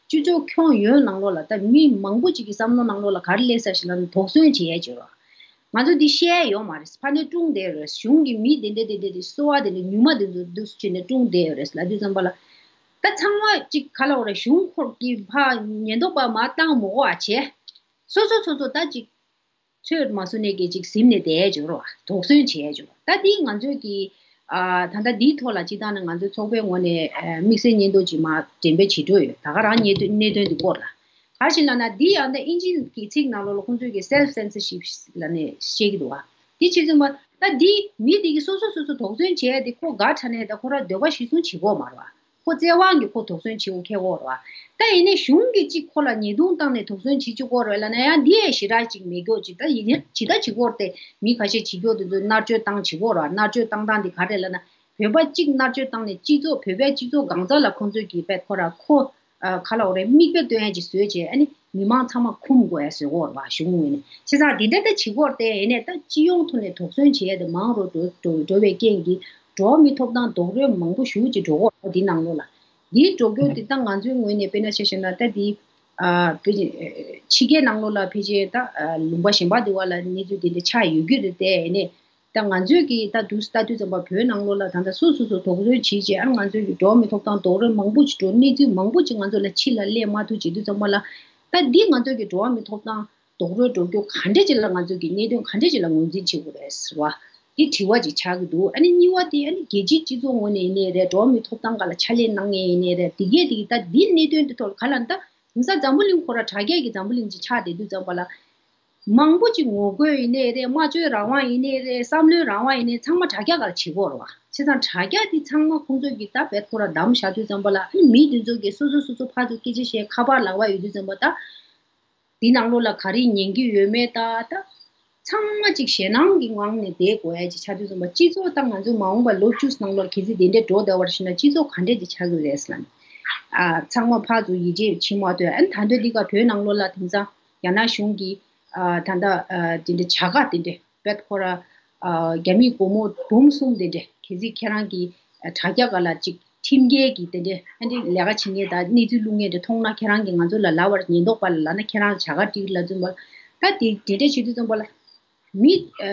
སྤྱི་ཚོགས་ཁྱོན་ཡོངས་ནང་ལོགས་ལ་ད་མི་མང་པོ་ཅིག་གི་བསམ་བློ་ནང་ལོགས་ལ་ག་རེ་སླེབས་ས་ཞིག་ལབ་ན་དོགས་ཟོན་བྱེད་ཡས་བྱེད་ར། ང་ཚོ་འདི་བཤད་ཡས་ཡོད་མ་རེད། ཕར་ནས་དཀྲུགས་བསྡད་ཡོད་རེད། གཞུང་གི་མི་དེ་འདྲ་དེ་འདྲ་དེ་གསོ་བ་དེ་འདྲ་ཉུལ་མ་དེ་ཚོ་འདུག་སེ་བྱས་ནས་དཀྲུགས་བསྡད་ཡོད་རེད་ལབ་དུས་ཙམ་པ་ལ། ད་ཚང་མ་ཅིག་ག་ལབ་དགོས་རེད། གཞུང་ཁོ་གི་ཕར་ཉེན་རྟོག་པ་མར་བཏང་མི་དགོས་པ་བྱས། སོ་སོ་སོ་སོ་ད་ཅིག་ཚོད་མ་བཟུང་ནས་ཀྱི་ཅིག་ཟིན་ནས་བསྡད་ཡས་བྱེད་རོགས། དོགས་ཟོན་བྱེད་ཡས་བྱེད་རོགས། ད་འདི་ང་ཚོས་ཀྱི་ཨ་ད་ལྟ་འདིའི་ཐོག་ལ་སྤྱི་བཏང་ནས་ང་ཚོའི་ཚོགས་པའི་ངོས་ནས་ཨ་དམིགས་བསལ་སྙན་ཐོ་ཅིག་མར་འགྲེམས་སྤེལ་བྱེད་འགྲོ་ཡོད། ད་ག་རང་གནད་དོན་གནད་དོན་འདི་སྐོར་ལ། ག་རེ་ཞིག་ལབ་ན་འདི་ཡང་ད་ཨིན་ཇི་གི་ཚིག་ནང་ལོགས་ལ་ཁོང་ཚོས་ཀྱི་self censorship ལབ་ནས་བཤད་ཀྱི་འདུག་བ། འདི་བྱེད་དུས་ཙམ་པ་ད་འདི་མི་འདི་གི་སོ་སོ་སོ་སོ་དོགས་ཟོན་བྱས་ཏེ་ཁོ་དགའ་དྲགས་ནས་ད་ཁོ་རང་འདོད་པ་གཞིར་བཟུང་བྱེད་དགོས་མ་རེད་བ། ཁོ་བཙན་དབང་གིས་ཁོ་དོགས་ཟོན་བྱེད་དགོས་ཁེལ་གོ་རེད་བ། ད་ཡིན་ནའི་གཞུང་གིས་གཅིག་ཁོ་ལ་ཉེས་རྡུང་བཏང་ནས་དོགས་ཟོན་བྱེད་བཅུག་གོ་རེད་ལབ་ན་ཡང་འདི་ཡང་ཞེ་དྲག་ཅིག་མེད་གོ། ཅིག་ད་ཡིན་ན་ཇི་ལྟ་བྱེད་གོ་རེད་དེ། མི་ཁ་ཤས་བྱེད་གོ་དེ་ཚོ་མནར་གཅོད་བཏང་བྱེད་གོ་རེད་བ། མནར་གཅོད་བཏང་སྟངས་འདི་ག་རེ་ལབ་ན་བོད་པ་གཅིག་མནར་གཅོད་བཏང་ནས་སྤྱི་ཚོགས་བོད་པའི་སྤྱི་ཚོགས་གང་ས་ལ་ཁོང་ཚོས་ཀྱིས་དཔེ་ཁོ་ར་ཁོ་ཨ་ག་ལབ་དགོས་རེད། མིག་དཔེ་སྟོན་ཡ་ཅིག་བཟོས་བྱས་ཨ་ནི་མི་མང་ཚང་མ་འཁུམ་དགོས་ཡ་བཟོས་གོ་རེད་བ། གཞུང་ངོས་ནས་བྱས་ཙང་འདི་འདྲ་ད་བྱེད་གོ་རེད་དེ། ཡིན་ནའི་ད་སྤྱི་ཡོངས་ཐོག་ནས་དོགས་ཟོན་བྱེད་ཡ་དེ་མང་རུ་འགྲོ་འགྲོ་འགྲོ་བའི་རྐྱེན་གྱིས་འགྲོ་བ་མིའི་ཐོབ་ཐང་རྡོག་རོལ་མང་པོ་ཞེ་པོ་ཅིག་འགྲོ་གོ་རེད་བ་འདི་ནང་ལོགས་ལ། འདིའི་འགྲོ་སྐྱོད་འདི་ད་ང་ཚོའི་ངོས་ནས་དཔེར་ན་ཆ་བཞག་ན་ད་འདི་ཨ་ཕྱི་རྒྱལ་ནང་ལོགས་ལ་ཕལ་ཆེར་ད་ལུང་པ་གཞན་པ་འདི་བ་ལ་གནས་ཚུལ་འདི་འདྲ་ཆགས་ཡོད་ཀྱི་རེད་དེ། ཡིན་ནའི་ད་ང་ཚོས་ཀྱིས་ད་དུས་ལྟ་དུས་ཙམ་པ་བོད་ནང་ལོགས་ལ་ད་ལྟ་སོ་སོ་སོ་དོགས་ཟོན་བྱེད་བྱས་ཨ་ང་ཚོས་ཀྱི་འགྲོ་བ་མིའི་ཐོབ་ཐང་རྡོག་རོལ་མང་པོ་ཅིག་འགྲོ། གནས་ཚུལ་མང་པོ་ཅིག་ང་ཚོ་ལ་ཕྱི་ལ་སླེབས་མ་ཐུབ་བྱེད་དུས་ཙམ་པ་ལ་ད་འདི་ང་ཚོས་ཀྱི་འགྲོ་བ་མིའི་ཐོབ་ཐང་རྡོག་རོལ་འགྲོ་རྒྱུ་ག་འདྲ་ཅིག་ལ་ང་ཚོས་ཀྱི་གནད་དོན་ག་འདྲ་ཅིག་ལ་ངོས་འཛིན་བྱེད་དགོས་རེད་ཟེར་བ་འདི་དྲི་བ་ཅིག་ཆགས་ཀྱི་འདུག། ཨ་ནི་གཉིས་པ་དེ་ཨ་ནི་རྒྱལ་སྤྱིའི་སྤྱི་ཚོགས་ངོས་ནས་ཡིན་ནའི་རེད། འགྲོ་བ་མིའི་ཐོབ་ཐང་སྒང་ལ་ཕྱག་ལས་གནང་མཁན་ཡིན་ནའི་རེད། དེ་གས་དེ་གས་ད་འདི་གནད་དོན་དེ་ཐོག་ལ་ག་ལ་ད་དེང་སང་འཛམ་བུ་གླིང་ཁོ་ར་དྲ་རྒྱ་གི་འཛམ་བུ་གླིང་ཅིག་ཆགས་བསྡད་དུས་ཙམ་པ་ལ། མང་པོ་ཅིག་ངོ་རྒོལ་ཡིན་ནའི་རེད། སྨྲ་བརྗོད་རང་དབང་ཡིན་ནའི་རེད། བསམ་བློའི་རང་དབང་ཡིན་ནའི་ཚང་མ་དྲ་རྒྱ་སྒང་ལ་བྱེད་ཀྱི་ཡོད་རེད་བ། བྱས་ཙང་དྲ་རྒྱ་འདི་ཚང་མ་ཁོང་ཚོས་ཀྱི་ད་བེད་ཁོ་ར་བསྡམས་བཞག་དུས་ཙམ་པ་ལ་ཨ་ནི་མི་འདི་ཚོ་གིས་སོ་སོ་སོ་སོ་ཕར་ཚུར་སྐད་ཆ་བཤད། ཁ་པར་ལག་པ་ཡོད་དུས་ཙམ་པ་ད་འདི་ནང་ལོགས་ལ་ག་རེ་ཉན་གྱི་ཡོད་མེད་ད་ད་ཚང་མ་ཅིག་ཞེད་སྣང་གི་ངང་ནས་བསྡད་དགོས་ཡ་ཅིག་ཆགས་དུས་ཙམ་པ་སྤྱི་ཚོགས་ད་ང་ཚོ་མ་འོངས་པ་ལོ་བཅུ་ནང་ལོགས་གལ་སྲིད་དེ་འདྲས་འགྲོ་བསྡད་པར་ཤེས་ན་སྤྱི་ཚོགས་ག་འདྲས་ཅིག་ཆགས་ཀྱི་རེད་ཟེར་ལབ་ནས་ཨ་ཚང་མ་ཕར་ཚུར་ཡིད་ཆེས་བྱེད་མ་ཐུབ། ཨ་ནི་ད་འདོད་འདི་ག་བོད་ནང་ལོགས་ལ་དེང་སང་། རྒྱ་ནག་གཞུང་གིས་ཨ་ད་ལྟ་ཨ་དེ་འདྲ་བྱ་དགའ་དེ་འདྲ་བེད་ཁོ་ར་ཨ་རྒྱ་མིའི་སྒོར་མོ་འབུམ་གསུམ་དེ་འདྲ་གལ་སྲིད་ཁྱེད་རང་གིས་ཨ་དྲ་རྒྱ་སྒང་ལ་ཅིག་ཁྲིམས་འགལ་གྱི་དེ་འདྲ་ཨ་ནི་ལས་ཀ་བྱེད་མཁན་དང་གནས་ཚུལ་བླུག་མཁན་དེ་མཐོང་ན་ཁྱེད་རང་གིས་ང་ཚོ་ལ་ལབ་པར་ཉེན་རྟོག་པ་ལ་ལབ་ན་ཁྱེད་རང་ལ་བྱ་དགའ་སྤྲད་ལབ་ཙམ་པ་ད་དེ་དེ་འདྲ་བྱེད་དུས་ཙམ་པ་ལ། མི་ཨ་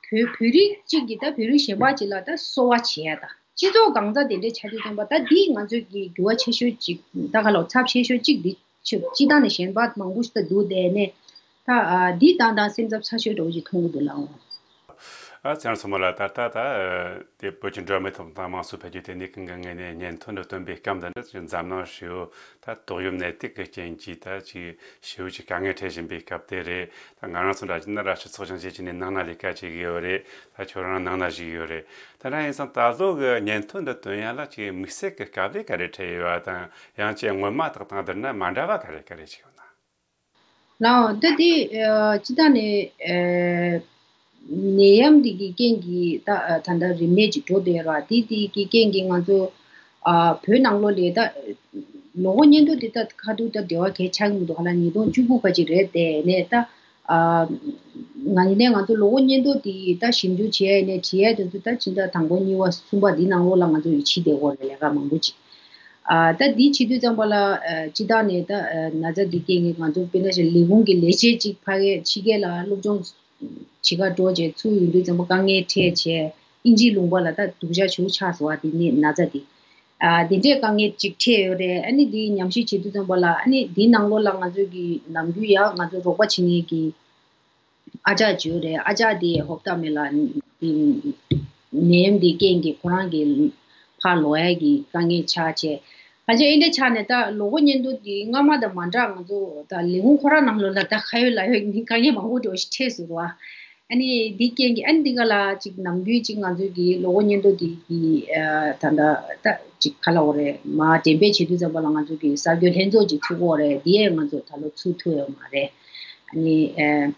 བོད་བོད་རིགས་གཅིག་གིས་ད་བོད་རིགས་གཞན་པ་གཅིག་ལ་ད་གསོལ་བ་བྱེད་ཡ་ད་སྤྱི་ཚོགས་གང་ས་དེ་འདྲས་ཆགས་དུས་ཙམ་པ་ད་འདིས་ང་ཚོས་ཀྱི་འགྱུར་བ་ཆེ་ཤོས་གཅིག་ད་ག་ལ་ཚབས་ཆེ་ཤོས་གཅིག་འདི་ཆེ་སྤྱི་བཏང་ནས་གཞན་པ་མང་པོ་ཞིག་ད་འདུག་དེ་ནས་ད་ཨ་འདི་ཏན་ཏན་སེམས་འཚབ་ཚ་ཤོས་འདྲ་བོ་ཞིག་མཐོང་གི་འདུག་ལགས། ཨ་ཚེ་རིང་མཚོ་མོ་ལགས། ད་ལྟ་ད་དེ་བོད་ཀྱི་འགྲོ་བ་མིའི་ཐོབ་ཐང་དམངས་གཙོ་འཕེལ་རྒྱས་ལྟེ་གནས་ཀྱི་ངོས་ནས་སྙན་ཐོ་འདི་བཏོན་པའི་སྐབས་འདི་ནི་འཛམ་གླིང་ཧྲིལ་བོ་ད་ཏོག་དབྱིབས་ནད་དུག་གི་རྐྱེན་གྱིས་ད་ཅིག་ཞེ་པོ་ཅིག་དཀའ་ངལ་འཕྲད་བཞིན་པའི་སྐབས་དེ་རེད། ད་ང་རང་ཚོ་འདྲ་བྱས་ན་ར་སྤྱི་ཚོགས་ཆུང་ཆུང་ཅིག་ནས་ནང་ན་ལས་ཀ་བྱེད་ཀྱི་ཡོད་རེད། ད་ཁྱོད་རང་ནང་ན་བཞུགས་ཡོད་རེད། ད་ནང་ཡིན་ཙང་ད་ལོ་གི་སྙན་ཐོ་འདི་བཏོན་ཡ་ལ་ཅིག་དམིགས་བསལ་གྱི་དཀའ་ལས་ག་རེ་འཕྲད་ཡོད་པ་དང་། ཡང་ཅིག་སྔོན་མ་དག་དང་བསྡུར་ན་མ་འདྲ་བ་ག་རེ་ག་རེ་ཅིག་ཡོད་ན། ལགས་འོ། ད་དེ་ཨ་སྤྱི་བཏང་ནས་ཨ་ནད་ཡམས་འདི་གི་རྐྱེན་གྱིས་ད་ཨ་ད་ལྟ་རིམས་ནད་ཅིག་འགྲོ་བསྡད་ར། དེ་དེ་གི་རྐྱེན་གྱིས་ང་ཚོ་ཨ་བོད་ནང་ལོགས་ལ་ད་ལོ་འཁོར་སྙན་ཐོ་འདི་ད་ཁ་ཐུག་ད་འབྲེལ་བ་གལ་ཆགས་ཀྱི་མི་འདུག་ཧ་ལམ་ཉིས་སྟོང་བཅུ་དགུ་ཁ་ཅིག་རེད། དེ་ནས་ད་ཨ་ང་ཡིན་ནའི་ང་ཚོ་ལོ་འཁོར་སྙན་ཐོ་འདི་ད་ཞིབ་འཇུག་བྱས་ནས་བྲིས་ཡས་དེ་ཚོ་ད་ཕྱི་ཟླ་དང་པོ་གཉིས་པ་གསུམ་པ་འདི་ནང་ལོགས་ལ་ང་ཚོ་ཡིས་བྱས་བསྡད་ཡོད་རེད། ལས་ཀ་མང་པོ་ཅིག་ཨ་ད་འདི་བྱེད་དུས་ཙམ་པ་ལ་ཨ་སྤྱི་བཏང་ནས་ད་ཨ་ན་ཚ་འདི་རྐྱེན་གྱིས་ང་ཚོ་དཔེར་ན་ཞིག་ལས་ཁུངས་ཀྱི་ལས་བྱེད་ཅིག་ཕ་གི་ཕྱི་རྒྱལ་ལ་སློབ་སྦྱོང་བྱེད་གར་འགྲོ་བྱས་ཚུར་ཡོང་དུས་ཙམ་པ་དཀའ་ངལ་འཕྲད་བྱས། དབྱིན་ཇིའི་ལུང་པ་ལ་ད་སྡུག་ཅག་ཞེ་པོ་ཆགས་སོང་བ། འདི་ནི་ན་ཚ་འདི་ཨ་འདི་འདྲའི་དཀའ་ངལ་ཅིག་འཕྲད་ཡོད་རེད། ཨ་ནི་འདི་ཉམས་ཞིབ་བྱེད་དུས་ཙམ་པ་ལ་ཨ་ནི་འདི་ནང་ལོགས་ལ་ང་ཚོ་གི་ནམ་རྒྱུན་ཡང་ང་ཚོ་རོགས་པ་བྱེད་མཁན་གྱི་ཨ་ཅག་ཅིག་ཡོད་རེད། ཨ་ཅག་དེ་ཧོབ་སྟེ་མེད་ལ་དེ་ནད་ཡམས་དེ་རྐྱེན་གྱིས་ཁོ་རང་གི་ཕར་ལོག་ཡ་གི་དཀའ་ངལ་ཆགས་བྱས། ཨ་ཅག་ཨེ་འདྲ་ཆགས་ནས་ད་ལོ་འཁོར་སྙན་ཐོ་དེ་སྔ་མ་དང་མ་འདྲ། ང་ཚོ་ད་ལས་ཁུངས་ཁོ་རང་ནང་ལོགས་ལ་ད་ཁ་ཡོད་ལག་ཡོད་ཀྱི་དཀའ་ངལ་མང་པོ་འདྲ་བོ་ཞིག་འཕྲད་སོང་ར། ཨ་ནི་དེ་རྐྱེན་གྱིས་ཨ་ནི་འདི་ག་ལ་ཅིག་ནམ་རྒྱུན་ཅིག་ང་ཚོའི་གི་ལོ་འཁོར་སྙན་ཐོ་དེ་གི་ཨ་ད་ད་ད་ཅིག་ག་ལ་འོ་རེད། མར་འགྲེམས་སྤེལ་བྱེད་དུས་ཙམ་པ་ལ་ང་ཚོ་གི་གསར་འགོད་ལྷན་ཚོགས་ཅིག་ཚུགས་ཀྱི་ཡོད་རེད། དེ་ཡང་ང་ཚོ་ད་ལོ་ཚུགས་ཐུབ་ཡོད་མ་རེད། ཨ་ནི་ཨ།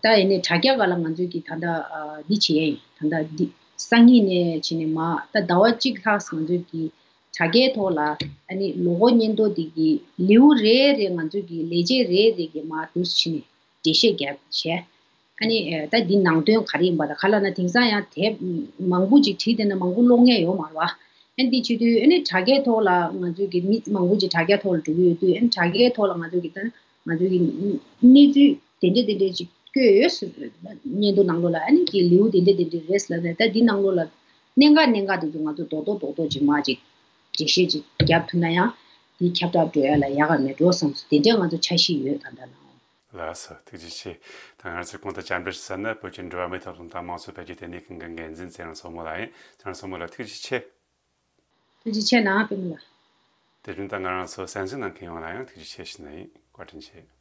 ད་ཡིན་ནའི་དྲ་རྒྱ་སྒང་ལ་ང་ཚོས་ཀྱིས་ད་ལྟ་ཨ་འདི་བྱེད་ཡ་ཡིན། ད་ལྟ་འདི་སང་ཉིན་ནས་བྱས་ནས་མར་ད་ཟླ་བ་གཅིག་ལྷག་ང་ཚོས་ཀྱིས་དྲ་རྒྱའི་ཐོག་ལ་ཨ་ནི་ལོ་འཁོར་སྙན་ཐོ་འདི་གི་ལེའུ་རེ་རེ་ང་ཚོས་ཀྱིས་ལས་བྱེད་རེ་རེ་གི་མར་འདུག་སེ་བྱས་ནས་འགྲེལ་བཤད་བརྒྱབ་བྱས། ཨ་ནི་ཨ་ད་འདི་ནང་དོན་ག་རེ་ཡིན་པ་དང་། ག་ལབ་ན་དེང་སང་ཡང་དེབ་མང་པོ་ཅིག་བྲིས་བསྡད་ན་མང་པོ་ཀློག་མཁན་ཡོད་མ་རེད་བ། ཨ་ནི་འདི་བྱེད་དུས་ཨ་ནི་དྲ་རྒྱའི་ཐོག་ལ་ང་ཚོས་ཀྱིས་མི་མང་པོ་ཅིག་དྲ་རྒྱའི་ཐོག་ལ་འགྲོ་གི་ཡོད་དུས། ཨ་ནི་དྲ་རྒྱའི་ཐོག་ལ་ང་ཚོས་ཀྱིས་ད་ང་ཚོས་ཀྱིས་གནས་ཚུལ་དེ་འདྲས་དེ་འདྲས་ཅིག་བཀོད་ཡོད་ཟེར། སྙན་ཐོ་ནང་ལོགས་ལ་ཨ་ནི་ཀྱི་ལེའུ་དེ་འདྲས་དེ་འདྲས་རེད་ཟེར་ལབ་ནས། ད་འདི་ནང་ལོགས་ལ་གནད་འགག་གནད་འགག་དེ་ཚོ་ང་ཚོ་རྡོག་རྡོག་རྡོག་རྡོག་ཅིག་མར་ཅིག་འགྲེལ་བཤད་ཅིག་བརྒྱབ་ཐུབ་ན་ཡང་འདི་ཁྱབ་བསྒྲགས་འགྲོ་ཡ་ལ་ཡག་ག་མེད་འགྲོ་བསམ་སོང་། དེ་འདྲས་ང་ཚོ་འཆར་གཞི་ཡོད་ད་ལྟ་ནའོ། ལགས་སོ། ཐུགས་རྗེ་ཆེ། ད་ང་ཚོས་གོང་དུ་བཅར་འདྲི་ཞུས་ན་བོད་ཀྱི་འགྲོ་བ་མིའི་ཐོབ་ཐང་དང་དམངས་གཙོ་འཕེལ་རྒྱས་ལྟེ་གནས་ཁང་གི་འགན་འཛིན་ཚེ་རིང་མཚོ་མོ་ལགས་ཡིན། ཚེ་རིང་མཚོ་མོ་ལགས་ཐུགས་རྗེ་ཆེ། ཐུགས་རྗེ་ཆེ་གནང་། པད་མ་ལགས། དེ་བཞིན་ད་ང་རང་ཚོ་གསན་གཟིགས་གནང་མཁན་ཡོངས་ལ་ཡང་ཐུགས་རྗེ་ཆེ་ཞུ་ནི་ཡིན། བཀའ་དྲིན་ཆེ།